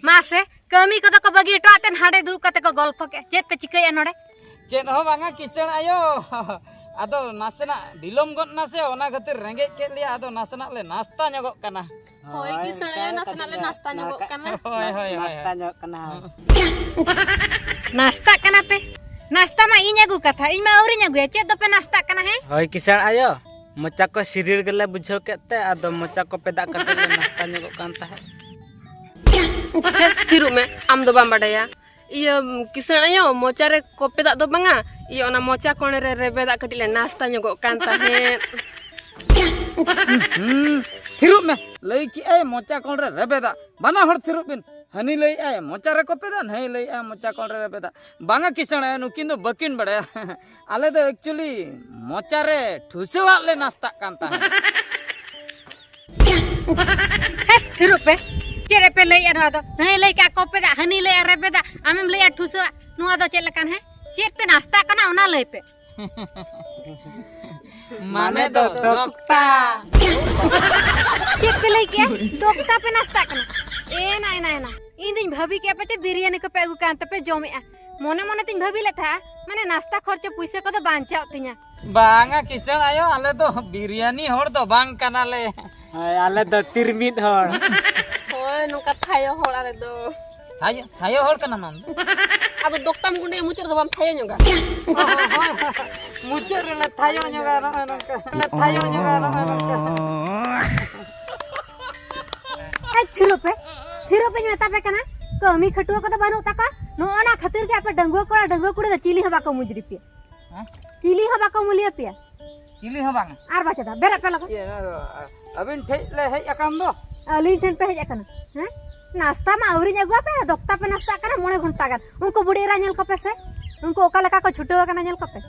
ᱢᱟᱥᱮ, ᱠᱟᱹᱢᱤ ᱠᱚᱫᱚ ᱠᱚ ᱵᱟᱹᱜᱤ ᱦᱚᱴᱚᱣᱟᱜ ᱛᱮ ᱦᱟᱸᱰᱮ ᱫᱩᱲᱩᱵ ᱠᱟᱛᱮ ᱠᱚ ᱜᱚᱞᱯᱷᱚ ᱠᱮᱫᱼᱟ᱾ ᱪᱮᱫ ᱯᱮ ᱪᱤᱠᱟᱹᱭᱮᱫᱼᱟ ᱱᱚᱰᱮ? ᱪᱮᱫ ᱦᱚᱸ ᱵᱟᱝᱟ, ᱠᱤᱥᱟᱹᱬ ᱟᱭᱳ᱾ ᱟᱫᱚ ᱱᱟᱥᱮᱱᱟᱜ ᱵᱤᱞᱚᱢ ᱜᱚᱫ ᱱᱟᱥᱮ, ᱚᱱᱟ ᱠᱷᱟᱹᱛᱤᱨ ᱨᱮᱸᱜᱮᱡ ᱠᱮᱫ ᱞᱮᱭᱟ, ᱟᱫᱚ ᱱᱟᱥᱮᱱᱟᱜ ᱞᱮ ᱱᱟᱥᱛᱟ ᱧᱚᱜᱚᱜ ᱠᱟᱱᱟ᱾ ᱦᱳᱭ, ᱦᱳᱭ, ᱠᱤᱥᱟᱹᱬ ᱟᱭᱳ, ᱱᱟᱥᱮᱱᱟᱜ ᱞᱮ ᱱᱟᱥᱛᱟ ᱧᱚᱜᱚᱜ ᱠᱟᱱᱟ᱾ ᱦᱳᱭ, ᱦᱳᱭ, ᱦᱳᱭ, ᱱᱟᱥᱛᱟ ᱦᱳᱭ᱾ ᱧᱚᱜ ᱠᱟᱱᱟ, ᱦᱳᱭ᱾ ᱱᱟᱥᱛᱟᱜ ᱠᱟᱱᱟ ᱯᱮ? ᱱᱟᱥᱛᱟ ᱢᱟ ᱤᱧ ᱟᱹᱜᱩ ᱠᱟᱛᱷᱟ, ᱤᱧ ᱢᱟ ᱟᱹᱣᱨᱤᱧ ᱟᱹᱜᱩᱭᱟ᱾ ᱪᱮᱫ ᱫᱚᱯᱮ ᱱᱟᱥᱛᱟᱜ ᱠᱟᱱᱟ, ᱦᱮᱸ? ᱦᱳᱭ, ᱠᱤᱥᱟᱹᱬ ᱟᱭᱳ, ᱢᱚᱪᱟ ᱠᱚ ᱥᱤᱨᱤᱲ ᱜᱮᱞᱮ ᱵᱩᱡᱷᱟᱹᱣ ᱠᱮᱫ ᱛᱮ, ᱟᱫᱚ ᱢᱚᱪᱟ ᱠᱚ ᱯᱮᱫᱟᱜ ᱠᱟᱛᱮ ᱞᱮ ᱱᱟᱥᱛᱟ ᱧᱚᱜᱚᱜ ᱠᱟᱱ ᱛᱟᱦᱮᱸᱫ᱾ ᱦᱮᱸ, ᱛᱷᱤᱨᱚᱜ ᱢᱮ, ᱟᱢ ᱫᱚ ᱵᱟᱢ ᱵᱟᱰᱟᱭᱟ᱾ ᱤᱭᱟᱹ, ᱠᱤᱥᱟᱹᱬ ᱟᱭᱳ, ᱢᱚᱪᱟ ᱨᱮ ᱠᱚᱯᱮ ᱫᱟᱜ ᱫᱚ ᱵᱟᱝᱟ, ᱤᱭᱟᱹ, ᱚᱱᱟ ᱢᱚᱪᱟ ᱠᱚᱬᱮ ᱨᱮ ᱨᱮᱵᱮᱫᱟᱜ ᱠᱟᱹᱴᱤᱡ ᱞᱮ ᱱᱟᱥᱛᱟ ᱧᱚᱜᱚᱜ ᱠᱟᱱ ᱛᱟᱦᱮᱸᱫ᱾ ᱦᱩᱸ, ᱛᱷᱤᱨᱚᱜ ᱢᱮ᱾ ᱞᱟᱹᱭ ᱠᱮᱜᱼᱟᱭ ᱢᱚᱪᱟ ᱠᱚᱬ ᱨᱮ ᱨᱮᱵᱮᱫᱟᱜ᱾ ᱵᱟᱱᱟ ᱦᱚᱲ ᱛᱷᱤᱨᱚᱜ ᱵᱤᱱ᱾ ᱦᱟᱹᱱᱤ ᱞᱟᱹᱭᱮᱜᱼᱟᱭ ᱢᱚᱪᱟ ᱨᱮ ᱠᱚᱯᱮ ᱫᱟᱜ, ᱱᱟᱹᱭ ᱞᱟᱹᱭᱮᱜᱼᱟᱭ ᱢᱚᱪᱟ ᱠᱚᱬ ᱨᱮ ᱨᱮᱵᱮᱫᱟᱜ᱾ ᱵᱟᱝᱟ ᱠᱤᱥᱟᱹᱬ ᱟᱭᱳ, ᱱᱩᱠᱤᱱ ᱫᱚ ᱵᱟᱹᱠᱤᱱ ᱵᱟᱲᱟᱭᱟ᱾ ᱟᱞᱮ ᱫᱚ actually ᱢᱚᱪᱟ ᱨᱮ ᱴᱷᱩᱥᱟᱹᱣᱟᱜ ᱞᱮ ᱱᱟᱥᱛᱟᱜ ᱠᱟᱱ ᱛᱟᱦᱮᱸᱫ᱾ ᱦᱮᱥ, ᱛᱷᱤᱨᱚᱜ ᱯᱮ᱾ ᱪᱮᱫ ᱯᱮ ᱞᱟᱹᱭᱮᱜᱼᱟ ᱱᱚᱣᱟ ᱫᱚ? ᱦᱟᱹᱱᱤ ᱞᱟᱹᱭ ᱠᱮᱜᱼᱟ ᱠᱚᱯᱮ ᱫᱟᱜ, ᱦᱟᱹᱱᱤ ᱞᱟᱹᱭᱟ ᱨᱮᱵᱮ ᱫᱟᱜ, ᱟᱢᱮᱢ ᱞᱟᱹᱭᱟ ᱴᱷᱩᱥᱟᱹᱣᱟᱜ᱾ ᱱᱚᱣᱟ ᱫᱚ ᱪᱮᱫ ᱞᱮᱠᱟᱱ, ᱦᱮᱸ? ᱪᱮᱫ ᱯᱮ ᱱᱟᱥᱛᱟᱜ ᱠᱟᱱᱟ ᱚᱱᱟ ᱞᱟᱹᱭ ᱯᱮ᱾ ᱢᱟᱱᱮ ᱫᱚ ᱫᱚᱠᱛᱟ᱾ ᱪᱮᱫ ᱯᱮ ᱞᱟᱹᱭ ᱠᱮᱜᱼᱟ? ᱫᱚᱠᱛᱟ ᱯᱮ ᱱᱟᱥᱛᱟᱜ ᱠᱟᱱᱟ? ᱮᱱᱟ, ᱮᱱᱟ, ᱮᱱᱟ᱾ ᱤᱧ ᱫᱩᱧ ᱵᱷᱟᱹᱵᱤ ᱠᱮᱜᱼᱟ ᱯᱟᱪᱮ ᱵᱤᱨᱭᱟᱱᱤ ᱠᱚᱯᱮ ᱟᱹᱜᱩ ᱠᱟᱱ ᱛᱮᱯᱮ ᱡᱚᱢᱮᱜᱼᱟ᱾ ᱢᱚᱱᱮ ᱢᱚᱱᱮ ᱛᱤᱧ ᱵᱷᱟᱹᱵᱤ ᱞᱮᱫ ᱛᱟᱦᱮᱸᱜᱼᱟ, ᱢᱟᱱᱮ ᱱᱟᱥᱛᱟ ᱠᱷᱚᱨᱪᱟ ᱯᱩᱭᱥᱟᱹ ᱠᱚᱫᱚ ᱵᱟᱧᱪᱟᱜ ᱛᱤᱧᱟ᱾ ᱵᱟᱝᱟ ᱠᱤᱥᱟᱹᱬ ᱟᱭᱳ, ᱟᱞᱮ ᱫᱚ ᱵᱤᱨᱭᱟᱱᱤ ᱦᱚᱲ ᱫᱚ ᱵᱟᱝ ᱠᱟᱱᱟᱞᱮ᱾ ᱦᱳᱭ, ᱟᱞᱮ ᱫᱚ ᱛᱤᱨᱢᱤᱫ ᱦᱚᱲ᱾ ᱦᱳᱭ, ᱱᱚᱝᱠᱟ ᱛᱷᱟᱭᱚ ᱦᱚᱲ ᱟᱞᱮ ᱫᱚ᱾ ᱛᱷᱟᱭᱚ, ᱛᱷᱟᱭᱚ ᱦᱚᱲ ᱠᱟᱱᱟᱢ ᱟᱢ ᱫᱚ? ᱟᱫᱚ ᱫᱚᱠᱛᱟᱢ ᱜᱩᱸᱰᱟᱹᱭᱟ, ᱢᱩᱪᱟᱹᱫ ᱨᱮᱫᱚ ᱵᱟᱢ ᱛᱷᱟᱭᱚ ᱧᱚᱜᱟ᱾ ᱦᱳᱭ, ᱦᱳᱭ, ᱦᱳᱭ᱾ ᱢᱩᱪᱟᱹᱫ ᱨᱮᱞᱮ ᱛᱷᱟᱭᱚ ᱧᱚᱜᱟ, ᱱᱚᱜᱼᱚᱭ ᱱᱚᱝᱠᱟ᱾ ᱞᱮ ᱛᱷᱟᱭᱚ ᱧᱚᱜᱟ, ᱱᱚᱜᱼᱚᱭ ᱱᱚᱝᱠᱟ᱾ ᱟᱡ ᱛᱷᱤᱨᱚᱜ ᱯᱮ, ᱛᱷᱤᱨᱚᱜ ᱯᱮᱧ ᱢᱮᱛᱟ ᱯᱮ ᱠᱟᱱᱟ᱾ ᱠᱟᱹᱢᱤ ᱠᱷᱟᱹᱴᱩᱣᱟᱹ ᱠᱚᱫᱚ ᱵᱟᱹᱱᱩᱜ ᱛᱟᱠᱚᱣᱟ᱾ ᱱᱚᱜᱼᱚ ᱱᱟ ᱠᱷᱟᱹᱛᱤᱨ ᱜᱮ ᱟᱯᱮ ᱰᱟᱺᱜᱩᱣᱟᱹ ᱠᱚᱲᱟ, ᱰᱟᱺᱜᱩᱣᱟᱹ ᱠᱩᱲᱤ ᱫᱚ ᱪᱤᱞᱤ ᱦᱚᱸ ᱵᱟᱠᱚ ᱢᱩᱡᱽᱨᱤ ᱯᱮᱭᱟ᱾ ᱦᱮᱸ? ᱪᱤᱞᱤ ᱦᱚᱸ ᱵᱟᱠᱚ ᱢᱩᱞᱤᱭᱟᱹ ᱯᱮᱭᱟ᱾ ᱪᱤᱞᱤ ᱦᱚᱸ ᱵᱟᱝ᱾ ᱟᱨ ᱵᱟᱪᱮᱫᱟ, ᱵᱮᱨᱮᱫ ᱯᱮ ᱞᱚᱜᱚᱱ᱾ ᱤᱭᱟᱹ, ᱟᱹᱵᱤᱱ ᱴᱷᱮᱡ ᱞᱮ ᱦᱮᱡ ᱟᱠᱟᱱ ᱫᱚ᱾ ᱟᱹᱞᱤᱧ ᱴᱷᱮᱱ ᱯᱮ ᱦᱮᱡ ᱟᱠᱟᱱᱟ? ᱦᱮᱸ? ᱱᱟᱥᱛᱟ ᱢᱟ ᱟᱹᱣᱨᱤᱧ ᱟᱹᱜᱩᱣᱟᱯᱮ, ᱫᱚᱠᱛᱟ ᱯᱮ ᱱᱟᱥᱛᱟᱜ ᱠᱟᱱᱟ ᱢᱚᱬᱮ ᱜᱷᱚᱱᱴᱟ ᱜᱟᱱ᱾ ᱩᱱᱠᱩ ᱵᱩᱰᱷᱤ ᱮᱨᱟ ᱧᱮᱞ ᱠᱚᱯᱮ ᱥᱮ, ᱩᱱᱠᱩ ᱚᱠᱟ ᱞᱮᱠᱟ ᱠᱚ ᱪᱷᱩᱴᱟᱹᱣ ᱟᱠᱟᱱᱟ ᱧᱮᱞ ᱠᱚᱯᱮ᱾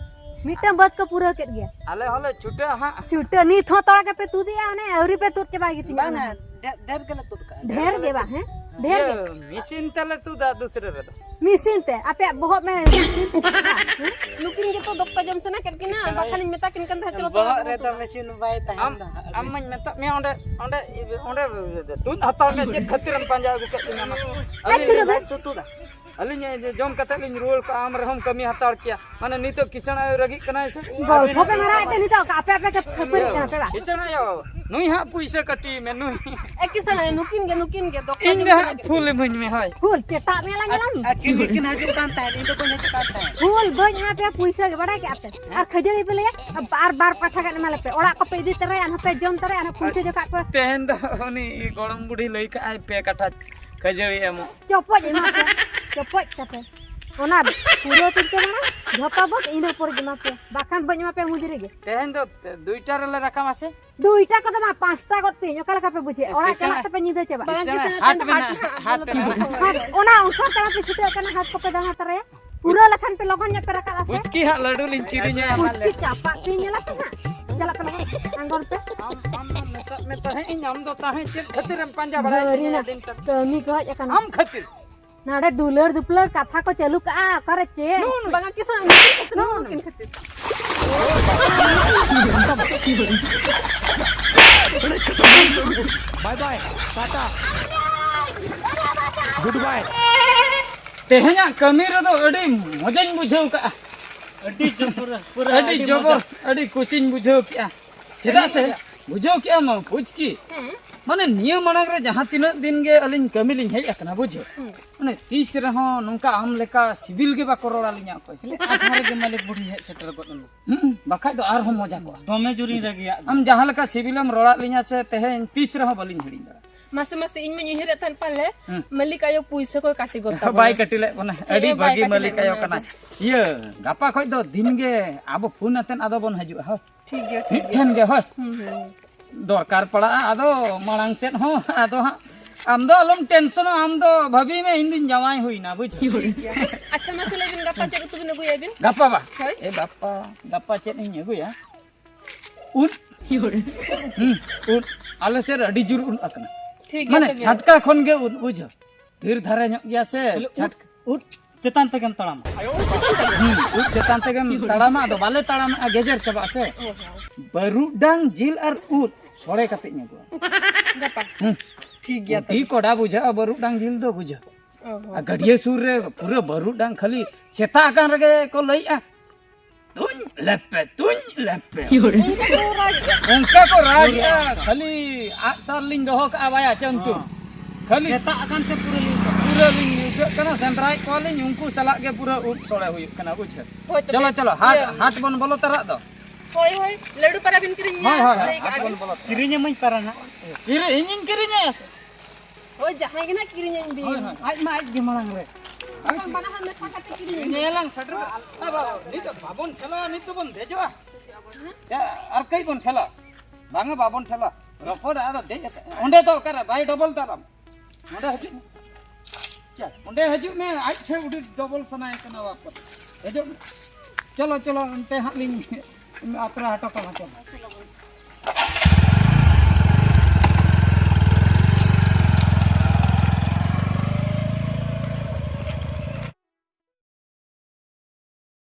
ᱢᱤᱫᱴᱟᱝ ᱵᱟᱹᱫᱽ ᱠᱚ ᱯᱩᱨᱟᱹᱣ ᱠᱮᱫ ᱜᱮᱭᱟ᱾ ᱟᱞᱮ ᱦᱚᱸᱞᱮ ᱪᱷᱩᱴᱟᱹᱜᱼᱟ ᱦᱟᱸᱜ᱾ ᱪᱷᱩᱴᱟᱹᱣ ᱱᱤᱛ ᱦᱚᱸ ᱛᱚᱲᱟ ᱜᱮᱯᱮ ᱛᱩᱫᱮᱜᱼᱟ, ᱚᱱᱮ ᱟᱹᱣᱨᱤ ᱯᱮ ᱛᱩᱫ ᱪᱟᱵᱟᱭ ᱜᱮᱛᱤᱧᱟ ᱵᱟᱝᱟ, ᱚᱱᱟ᱾ ᱰᱷᱮᱨ, ᱰᱷᱮᱨ ᱜᱮᱞᱮ ᱛᱩᱫ ᱠᱟᱜᱼᱟ᱾ ᱰᱷᱮᱨ ᱜᱮ ᱵᱟᱝ, ᱦᱮᱸ? ᱰᱷᱮᱨ ᱜᱮ᱾ ᱤᱭᱟᱹ, ᱢᱮᱥᱤᱱ ᱛᱮᱞᱮ ᱛᱩᱫᱟ ᱫᱩᱥᱨᱟᱹ ᱨᱮᱫᱚ᱾ ᱢᱮᱥᱤᱱ ᱛᱮ? ᱟᱯᱮᱭᱟᱜ ᱵᱚᱦᱚᱜ ᱢᱮ ᱢᱮᱥᱤᱱ ᱛᱮ? ᱦᱮᱸ? ᱱᱩᱠᱤᱱ ᱜᱮᱛᱚ ᱫᱚᱠᱛᱟ ᱡᱚᱢ ᱥᱟᱱᱟ ᱠᱮᱫ ᱠᱤᱱᱟ, ᱤᱥᱤᱱ ᱵᱟᱠᱷᱟᱱᱤᱧ ᱢᱮᱛᱟ ᱠᱤᱱ ᱠᱟᱱ ᱛᱟᱦᱮᱸᱫ, ᱪᱚᱞᱚ ᱵᱚᱦᱚᱜ ᱛᱟᱲᱟᱢ ᱨᱮᱫᱚ ᱛᱩᱫᱟ᱾ ᱢᱮᱥᱤᱱ ᱵᱟᱭ ᱛᱟᱦᱮᱱ ᱟᱢ, ᱫᱚ ᱦᱟᱸᱜ᱾ ᱟᱢ ᱢᱟᱧ ᱢᱮᱛᱟᱫ ᱢᱮᱭᱟ ᱚᱸᱰᱮ, ᱚᱸᱰᱮ, ᱚᱸᱰᱮ ᱛᱩᱫ ᱦᱟᱛᱟᱲ ᱢᱮ, ᱪᱮᱫ ᱠᱷᱟᱹᱛᱤᱨᱮᱢ ᱯᱟᱸᱡᱟ ᱟᱹᱜᱩ ᱠᱮᱫ ᱞᱤᱧᱟ ᱢᱟ? ᱟᱹᱞᱤᱧ ᱟᱹᱞᱤᱧ ᱵᱟᱭ ᱛᱩᱫᱟ᱾ ᱟᱹᱞᱤᱧ ᱡᱚᱢ ᱠᱟᱛᱮ ᱞᱤᱧ ᱨᱩᱣᱟᱹᱲ ᱠᱚᱜᱼᱟ, ᱟᱢ ᱨᱮᱦᱚᱸᱢ ᱠᱟᱹᱢᱤ ᱦᱟᱛᱟᱲ ᱠᱮᱭᱟ᱾ ᱢᱟᱱᱮ ᱱᱤᱛᱚᱜ ᱠᱤᱥᱟᱹᱬ ᱟᱭᱳ ᱨᱟᱹᱜᱤᱜ ᱠᱟᱱᱟᱭ ᱥᱮ? ᱜᱚᱞᱯᱷᱚ ᱯᱮ ᱢᱟᱨᱟᱣᱮᱫ ᱛᱮ ᱱᱤᱛᱚᱜ ᱟᱯᱮ ᱟᱯᱮ ᱜᱮ ᱠᱷᱟᱹᱯᱟᱹᱨᱤᱜ ᱠᱟᱱᱟ ᱯᱮ ᱵᱟᱝ? ᱠᱤᱥᱟᱹᱬ ᱟᱭᱳ, ᱱᱩᱭ ᱦᱟᱸᱜ ᱯᱩᱭᱥᱟᱹ ᱠᱟᱹᱴᱤ ᱢᱮ ᱱᱩᱭ᱾ ᱮ ᱠᱤᱥᱟᱹᱬ ᱟᱭᱳ, ᱱᱩᱠᱤᱱ ᱜᱮ, ᱱᱩᱠᱤᱱ ᱜᱮ ᱫᱚᱠᱛᱟ ᱤᱧ ᱡᱚᱢ ᱜᱮ ᱥᱟᱱᱟ ᱦᱟᱸᱜ ᱠᱮᱫ ᱯᱷᱩᱞ ᱠᱤᱱᱟ᱾ ᱤᱢᱟᱹᱧ ᱢᱮ, ᱦᱳᱭ᱾ ᱯᱷᱩᱞ ᱪᱮᱴᱟᱜ ᱢᱮ ᱞᱟᱝ ᱟᱨ, ᱟᱨ ᱠᱤᱱ ᱜᱮᱠᱤᱱ ᱦᱤᱡᱩᱜ ᱠᱟᱱ ᱛᱟᱦᱮᱸᱫ, ᱤᱧ ᱫᱚ ᱵᱟᱹᱧ ᱦᱤᱡᱩᱜ ᱠᱟᱱ ᱛᱟᱦᱮᱸᱫ᱾ ᱯᱷᱩᱞ ᱵᱟᱹᱧ ᱮᱢᱟ ᱯᱮᱭᱟ ᱯᱩᱭᱥᱟᱹ ᱜᱮ, ᱵᱟᱲᱟᱭ ᱠᱮᱜᱼᱟ ᱯᱮ? ᱟᱨ ᱠᱷᱟᱹᱡᱟᱹᱲᱤ ᱯᱮ ᱞᱟᱹᱭᱟ, ᱟᱨ ᱵᱟᱨ ᱯᱟᱴᱷᱟ ᱜᱟᱱ ᱮᱢᱟ ᱞᱮᱯᱮ᱾ ᱚᱲᱟᱜ ᱠᱚᱯᱮ ᱤᱫᱤ ᱛᱚᱨᱟᱭᱟ, ᱟᱨ ᱦᱚᱸᱯᱮ ᱡᱚᱢ ᱛᱚᱨᱟᱭᱟ, ᱟᱨ ᱦᱚᱸ ᱯᱩᱭᱥᱟᱹ ᱡᱚᱠᱷᱟᱜ ᱯᱮ᱾ ᱛᱮᱦᱮᱧ ᱫᱚ ᱩᱱᱤ ᱜᱚᱲᱚᱢ ᱵᱩᱰᱷᱤ ᱞᱟᱹᱭ ᱠᱟᱜᱼᱟᱭ ᱯᱮ ᱠᱟᱴᱷᱟ ᱠᱷᱟᱹᱡᱟᱹᱲᱤ ᱮᱢᱚᱜ᱾ ᱪᱚᱯᱚᱡ ᱮᱢᱟ ᱯᱮ, ᱪᱚᱯᱚᱡ ᱠᱟᱛᱮ᱾ ᱚᱱᱟ ᱯᱩᱨᱟᱹ ᱛᱤᱱ ᱯᱮ ᱢᱟᱲᱟᱝ ᱡᱷᱚᱛᱚ ᱵᱟᱹᱫ ᱤᱱᱟᱹ ᱯᱚᱨᱮ ᱮᱢᱟ ᱯᱮ, ᱵᱟᱠᱷᱟᱱ ᱵᱟᱹᱧ ᱮᱢᱟ ᱯᱮᱭᱟ ᱢᱩᱡᱽᱨᱤ ᱜᱮ᱾ ᱛᱮᱦᱮᱧ ᱫᱚ ᱫᱩᱭᱴᱟ ᱨᱮᱞᱮ ᱨᱟᱠᱟᱵᱟ ᱥᱮ? ᱫᱩᱭᱴᱟ ᱠᱚᱫᱚ ᱵᱟᱝ, ᱯᱟᱸᱪᱴᱟ ᱜᱚᱫ ᱯᱮ, ᱚᱠᱟ ᱞᱮᱠᱟ ᱯᱮ ᱵᱩᱡᱷᱟᱹᱣᱟ? ᱚᱲᱟᱜ ᱠᱤᱥᱟᱹᱬ ᱪᱟᱞᱟᱜ ᱛᱮᱯᱮ ᱧᱤᱫᱟᱹ ᱪᱟᱵᱟᱜᱼᱟ᱾ ᱵᱟᱝ, ᱠᱤᱥᱟᱹᱬ ᱠᱤᱥᱟᱹᱬ ᱦᱟᱴ ᱛᱮᱦᱮᱧ ᱫᱚ ᱢᱮᱱᱟᱜᱼᱟ, ᱦᱟᱴ ᱦᱟᱴ ᱢᱮᱱᱟᱜᱼᱟ᱾ ᱦᱟᱴ, ᱚᱱᱟ ᱚᱱᱩᱥᱟᱨ ᱛᱮ ᱟᱯᱮ ᱪᱷᱩᱴᱟᱹᱜ ᱠᱟᱱᱟ, ᱦᱟᱴ ᱠᱚᱯᱮ ᱫᱟᱬᱟ ᱛᱚᱨᱟᱭᱟ᱾ ᱯᱩᱨᱟᱹ ᱞᱮᱠᱷᱟᱱ ᱯᱮ ᱞᱚᱜᱚᱱ ᱧᱚᱜ ᱯᱮ ᱨᱟᱠᱟᱵᱼᱟ ᱥᱮ? ᱯᱩᱪᱠᱤ ᱦᱟᱸᱜ ᱞᱟᱹᱰᱩ ᱞᱤᱧ ᱠᱤᱨᱤᱧᱟ᱾ ᱯᱩᱪᱠᱤ ᱪᱟᱯᱟᱫ ᱯᱮ ᱧᱮᱞᱟ ᱯᱮ ᱦᱟᱸᱜ᱾ ᱪᱟᱞᱟᱜ ᱯᱮ ᱞᱚᱜᱚᱱ, ᱟᱬᱜᱚᱱ ᱯᱮ᱾ ᱟᱢ, ᱟᱢ ᱢᱟ ᱢᱮᱛᱟᱜ ᱢᱮ ᱛᱟᱦᱮᱸᱫ ᱤᱧ, ᱟᱢ ᱫᱚ ᱛᱟᱦᱮᱸ ᱪᱮᱫ ᱠᱷᱟᱹᱛᱤᱨᱮᱢ ᱯᱟᱸᱡᱟ ᱵᱟᱲᱟᱭᱮᱫ ᱵᱟᱹᱨᱤ ᱞᱤᱧᱟ ᱱᱟ ᱫᱤᱱ ᱥᱟᱞ? ᱠᱟᱹᱢᱤ ᱠᱚ ᱦᱮᱡ ᱟᱠᱟᱱᱟ᱾ ᱟᱢ ᱠᱷᱟᱹᱛᱤᱨ᱾ ᱱᱚᱰᱮ ᱫᱩᱞᱟᱹᱲ ᱫᱩᱯᱞᱟᱹᱲ ᱠᱟᱛᱷᱟ ᱠᱚ ᱪᱟᱹᱞᱩ ᱠᱟᱜᱼᱟ, ᱚᱠᱟᱨᱮ ᱪᱮᱫ? ᱱᱩᱜᱼᱩ ᱱᱩᱭ᱾ ᱵᱟᱝᱟ, ᱠᱤᱥᱟᱹᱬ ᱱᱩᱠᱤᱱ ᱠᱷᱟᱹᱛᱤᱨ, ᱱᱩᱜᱼᱩ ᱱᱩᱠᱤᱱ ᱱᱩᱭ᱾ ᱠᱷᱟᱹᱛᱤᱨ᱾ Bye bye, tata, good bye. ᱛᱮᱦᱮᱧᱟᱜ ᱠᱟᱹᱢᱤ ᱨᱮᱫᱚ ᱟᱹᱰᱤ ᱢᱚᱡᱟᱧ ᱵᱩᱡᱷᱟᱹᱣ ᱠᱟᱜᱼᱟ᱾ ᱟᱹᱰᱤ ᱡᱚᱵᱚᱨ, ᱯᱩᱨᱟᱹ ᱟᱹᱰᱤ ᱟᱹᱰᱤ ᱡᱚᱵᱚᱨ, ᱢᱚᱡᱟ᱾ ᱟᱹᱰᱤ ᱠᱩᱥᱤᱧ ᱵᱩᱡᱷᱟᱹᱣ ᱠᱮᱜᱼᱟ᱾ ᱪᱮᱫᱟᱜ ᱥᱮ, ᱵᱩᱡᱷᱟᱹᱣ ᱠᱮᱜᱼᱟᱢ ᱯᱩᱪᱠᱤ? ᱦᱮᱸ᱾ ᱢᱟᱱᱮ, ᱱᱤᱭᱟᱹ ᱢᱟᱲᱟᱝ ᱨᱮ ᱡᱟᱦᱟᱸ ᱛᱤᱱᱟᱹᱜ ᱫᱤᱱ ᱜᱮ ᱟᱹᱞᱤᱧ ᱠᱟᱹᱢᱤ ᱞᱤᱧ ᱦᱮᱡ ᱟᱠᱟᱱᱟ, ᱵᱩᱡᱷᱟᱹᱣ? ᱦᱮᱸ᱾ ᱢᱟᱱᱮ, ᱛᱤᱥ ᱨᱮᱦᱚᱸ ᱱᱚᱝᱠᱟ ᱟᱢ ᱞᱮᱠᱟ ᱥᱤᱵᱤᱞ ᱜᱮ ᱵᱟᱠᱚ ᱨᱚᱲ ᱟᱹᱞᱤᱧᱟ ᱚᱠᱚᱭ᱾ ᱠᱷᱟᱹᱞᱤ ᱟᱫᱷᱟ ᱨᱮᱜᱮ ᱢᱟᱹᱞᱤᱠ ᱵᱩᱰᱷᱤ ᱦᱮᱡ ᱥᱮᱴᱮᱨ ᱜᱚᱫ ᱮᱱᱟ᱾ ᱦᱩᱸ, ᱵᱟᱠᱷᱟᱡ ᱫᱚ ᱟᱨᱦᱚᱸ ᱢᱚᱡᱟ ᱠᱚᱜᱼᱟ᱾ ᱫᱚᱢᱮ ᱡᱳᱨᱤᱧ ᱨᱟᱹᱜᱤᱭᱟᱜ ᱫᱚ᱾ ᱟᱢ ᱡᱟᱦᱟᱸ ᱞᱮᱠᱟ ᱥᱤᱵᱤᱞᱮᱢ ᱨᱚᱲᱟᱫ ᱞᱤᱧᱟ ᱥᱮ, ᱛᱮᱦᱮᱧ ᱛᱤᱥ ᱨᱮᱦᱚᱸ ᱵᱟᱹᱞᱤᱧ ᱦᱤᱲᱤᱧ ᱫᱟᱲᱮᱭᱟᱜᱼᱟ᱾ ᱢᱟᱥᱮ, ᱢᱟᱥᱮ, ᱤᱧ ᱢᱟᱧ ᱩᱭᱦᱟᱹᱨᱮᱫ ᱛᱟᱦᱮᱸᱫ ᱯᱟᱞᱮ ᱦᱩᱸ᱾ ᱢᱟᱹᱞᱤᱠ ᱟᱭᱳ ᱯᱩᱭᱥᱟᱹ ᱠᱚᱭ ᱠᱟᱹᱴᱤ ᱜᱚᱫ ᱛᱟᱵᱚᱱᱟ᱾ ᱵᱟᱭ ᱠᱟᱹᱴᱤ ᱞᱮᱫ ᱵᱚᱱᱟ᱾ ᱦᱮᱸ, ᱟᱹᱰᱤ ᱵᱟᱭ ᱵᱷᱟᱹᱜᱤ ᱠᱟᱹᱴᱤ ᱢᱟᱹᱞᱤᱠ ᱞᱮᱫ ᱟᱭᱳ ᱵᱚᱱᱟ᱾ ᱠᱟᱱᱟᱭ᱾ ᱤᱭᱟᱹ, ᱜᱟᱯᱟ ᱠᱷᱚᱡ ᱫᱚ ᱫᱤᱱ ᱜᱮ ᱟᱵᱚ ᱯᱷᱳᱱ ᱟᱛᱮᱫ ᱟᱫᱚ ᱵᱚᱱ ᱦᱤᱡᱩᱜᱼᱟ, ᱦᱳᱭ᱾ ᱴᱷᱤᱠ ᱜᱮᱭᱟ, ᱴᱷᱤᱠ ᱜᱮᱭᱟ᱾ ᱢᱤᱫᱴᱷᱮᱱ ᱜᱮ, ᱦᱳᱭ᱾ ᱦᱩᱸ, ᱦᱩᱸ᱾ ᱫᱚᱨᱠᱟᱨ ᱯᱟᱲᱟᱜᱼᱟ, ᱟᱫᱚ ᱢᱟᱲᱟᱝ ᱥᱮᱫ ᱦᱚᱸ, ᱟᱫᱚ ᱦᱟᱸᱜ ᱟᱢ ᱫᱚ ᱟᱞᱚᱢ ᱴᱮᱱᱥᱚᱱᱚᱜᱼᱟ, ᱟᱢ ᱫᱚ ᱵᱷᱟᱹᱵᱤ ᱢᱮ, ᱤᱧ ᱫᱩᱧ ᱡᱟᱶᱟᱭ ᱦᱩᱭᱱᱟ, ᱵᱩᱡᱷᱟᱹᱣ? ᱴᱷᱤᱠ ᱜᱮᱭᱟ᱾ ᱟᱪᱪᱷᱟ, ᱢᱟᱥᱮ ᱞᱟᱹᱭ ᱵᱤᱱ, ᱜᱟᱯᱟ ᱪᱮᱫ ᱩᱛᱩ ᱵᱤᱱ ᱟᱹᱜᱩᱭᱟ ᱟᱹᱵᱤᱱ? ᱜᱟᱯᱟ ᱵᱟ? ᱦᱳᱭ᱾ ᱮ ᱵᱟᱯᱟ, ᱜᱟᱯᱟ ᱪᱮᱫ ᱤᱧ ᱟᱹᱜᱩᱭᱟ? ᱩᱫ᱾ ᱦᱩᱸ, ᱩᱫ᱾ ᱟᱞᱮ ᱥᱮᱫ ᱟᱹᱰᱤ ᱡᱳᱨ ᱩᱫ ᱟᱠᱟᱱᱟ᱾ ᱴᱷᱤᱠ ᱜᱮᱭᱟ ᱢᱟᱱᱮ, ᱛᱚᱵᱮ᱾ ᱪᱷᱟᱴᱠᱟ ᱠᱷᱚᱱ ᱜᱮ ᱩᱫ, ᱵᱩᱡᱷᱟᱹᱣ? ᱵᱤᱨ ᱫᱷᱟᱨᱮ ᱧᱚᱜ ᱜᱮᱭᱟ ᱥᱮ, ᱛᱟᱦᱞᱮ ᱩᱫ, ᱪᱷᱟᱴ- ᱩᱫ ᱪᱮᱛᱟᱱ ᱛᱮᱜᱮᱢ ᱛᱟᱲᱟᱢᱟ᱾ ᱦᱩᱸ, ᱩᱫ ᱪᱮᱛᱟᱱ ᱛᱮᱜᱮᱢ ᱛᱟᱲᱟᱢᱟ, ᱟᱫᱚ ᱵᱟᱞᱮ ᱛᱟᱲᱟᱢᱮᱜᱼᱟ, ᱜᱮᱡᱮᱨ ᱪᱟᱵᱟᱜᱼᱟ ᱥᱮ᱾ ᱚ, ᱦᱚᱸ᱾ ᱵᱟᱹᱨᱩᱰᱟᱝ ᱡᱤᱞ ᱟᱨ ᱩᱫ ᱥᱚᱲᱮ ᱠᱟᱛᱮᱧ ᱟᱹᱜᱩᱣᱟ᱾ ᱜᱟᱯᱟ᱾ ᱦᱩᱸ᱾ ᱴᱷᱤᱠ ᱜᱮᱭᱟ ᱟᱹᱰᱤ ᱛᱚᱵᱮ᱾ ᱠᱚᱰᱟ ᱵᱩᱡᱷᱟᱹᱜᱼᱟ ᱵᱟᱹᱨᱩᱰᱟᱝ ᱡᱤᱞ ᱫᱚ, ᱵᱩᱡᱷᱟᱹᱣ᱾ ᱚ, ᱦᱚᱸ᱾ ᱟᱨ ᱜᱟᱹᱰᱭᱟᱹ ᱥᱩᱨ ᱨᱮ ᱯᱩᱨᱟᱹ ᱵᱟᱹᱨᱩᱰᱟᱝ ᱠᱷᱟᱹᱞᱤ ᱥᱮᱛᱟᱜ ᱟᱠᱟᱱ ᱨᱮᱜᱮ ᱠᱚ ᱞᱟᱹᱭᱮᱜᱼᱟ, "ᱛᱩᱧ ᱞᱮᱯᱮ, ᱛᱩᱧ ᱞᱮᱯᱮ᱾" ᱚᱱᱠᱟ ᱠᱚ ᱨᱟᱜᱮᱜᱼᱟ᱾ ᱚᱱᱠᱟ ᱠᱚ ᱨᱟᱜᱮᱜᱼᱟ, ᱠᱷᱟᱹᱞᱤ ᱟᱜᱼᱥᱟᱨ ᱞᱤᱧ ᱫᱚᱦᱚ ᱠᱟᱜᱼᱟ ᱵᱟᱭᱟ ᱪᱟᱹᱢᱴᱩ᱾ ᱦᱚᱸ᱾ ᱠᱷᱟᱹᱞᱤ ᱥᱮᱛᱟᱜ ᱟᱠᱟᱱ ᱥᱮ ᱯᱩᱨᱟᱹ ᱞᱤᱧ ᱯᱩᱨᱟᱹ ᱞᱤᱧ ᱧᱩᱨᱡᱟᱹᱜ ᱠᱟᱱᱟ, ᱥᱮᱸᱫᱽᱨᱟᱭᱮᱫ ᱠᱚᱣᱟᱞᱤᱧ, ᱩᱱᱠᱩ ᱥᱟᱞᱟᱜ ᱜᱮ ᱯᱩᱨᱟᱹ ᱩᱫ ᱥᱚᱲᱮ ᱦᱩᱭᱩᱜ ᱠᱟᱱᱟ, ᱵᱩᱡᱷᱟᱹᱣ᱾ ᱦᱳᱭ, ᱛᱚᱵᱮ ᱪᱚᱞᱚ, ᱪᱚᱞᱚ, ᱦᱟᱴ, ᱤᱭᱟᱹ ᱦᱟᱴ ᱵᱚᱱ ᱵᱚᱞᱚ ᱛᱟᱨᱟᱜ ᱫᱚ᱾ ᱦᱳᱭ, ᱦᱳᱭ, ᱞᱟᱹᱰᱩ ᱯᱟᱨᱟ ᱵᱤᱱ ᱠᱤᱨᱤᱧ ᱦᱳᱭ, ᱦᱳᱭ, ᱦᱳᱭ, ᱞᱟᱹᱭ ᱦᱟᱴ ᱠᱟᱜᱼᱟ ᱵᱚᱱ ᱵᱤᱱ᱾ ᱵᱚᱞᱚ ᱛᱟᱨᱟᱜ᱾ ᱠᱤᱨᱤᱧ ᱟᱹᱢᱟᱹᱧ ᱯᱟᱨᱟ ᱱᱟᱜ᱾ ᱠᱤᱨᱤᱧ, ᱤᱧᱤᱧ ᱠᱤᱨᱤᱧᱟ ᱥᱮ? ᱦᱳᱭ, ᱡᱟᱦᱟᱸᱭ ᱜᱮ ᱱᱟᱜ ᱠᱤᱨᱤᱧᱟᱹᱧ ᱵᱤᱱ᱾ ᱦᱳᱭ, ᱦᱳᱭ᱾ ᱟᱡ ᱢᱟ ᱟᱡ ᱜᱮ ᱢᱟᱲᱟᱝ ᱨᱮ᱾ ᱟᱫᱚ ᱵᱟᱱᱟ ᱦᱚᱲ ᱢᱮᱥᱟ ᱠᱟᱛᱮ ᱠᱤᱨᱤᱧ ᱟᱹᱧ᱾ ᱧᱮᱞᱟᱝ ᱥᱮᱴᱮᱨ ᱫᱚ᱾ ᱵᱟᱵᱟ, ᱱᱤᱛ ᱫᱚ ᱵᱟᱵᱚᱱ ᱠᱷᱮᱞᱟ, ᱱᱤᱛ ᱫᱚᱵᱚᱱ ᱫᱮᱡᱚᱜᱼᱟ᱾ ᱥᱮ ᱟᱨ ᱠᱟᱹᱡ ᱵᱚᱱ ᱠᱷᱮᱞᱟ? ᱵᱟᱝᱟ, ᱵᱟᱵᱚᱱ ᱠᱷᱮᱞᱟ᱾ ᱨᱚᱯᱚᱲ ᱟᱫᱚ ᱫᱮᱡ ᱠᱟᱛᱮ᱾ ᱚᱸᱰᱮ ᱫᱚ ᱚᱠᱟᱨᱮ? ᱵᱟᱭ ᱰᱚᱵᱚᱞ ᱛᱟᱨᱟᱢ᱾ ᱚᱸᱰᱮ ᱦᱤᱡᱩᱜ ᱢᱮ᱾ ᱭᱟ, ᱚᱸᱰᱮ ᱦᱤᱡᱩᱜ ᱢᱮ, ᱟᱡ ᱴᱷᱮᱱ ᱩᱰᱤ ᱰᱚᱵᱚᱞ ᱥᱟᱱᱟᱭᱮ ᱠᱟᱱᱟ ᱵᱟᱯ᱾ ᱦᱤᱡᱩᱜ ᱢᱮ᱾ ᱪᱚᱞᱚ, ᱪᱚᱞᱚ, ᱚᱱᱛᱮ ᱦᱟᱸᱜ ᱞᱤᱧ ᱟᱛᱨᱟ ᱦᱚᱴᱚ ᱠᱟᱢᱟ, ᱪᱚᱞᱚ᱾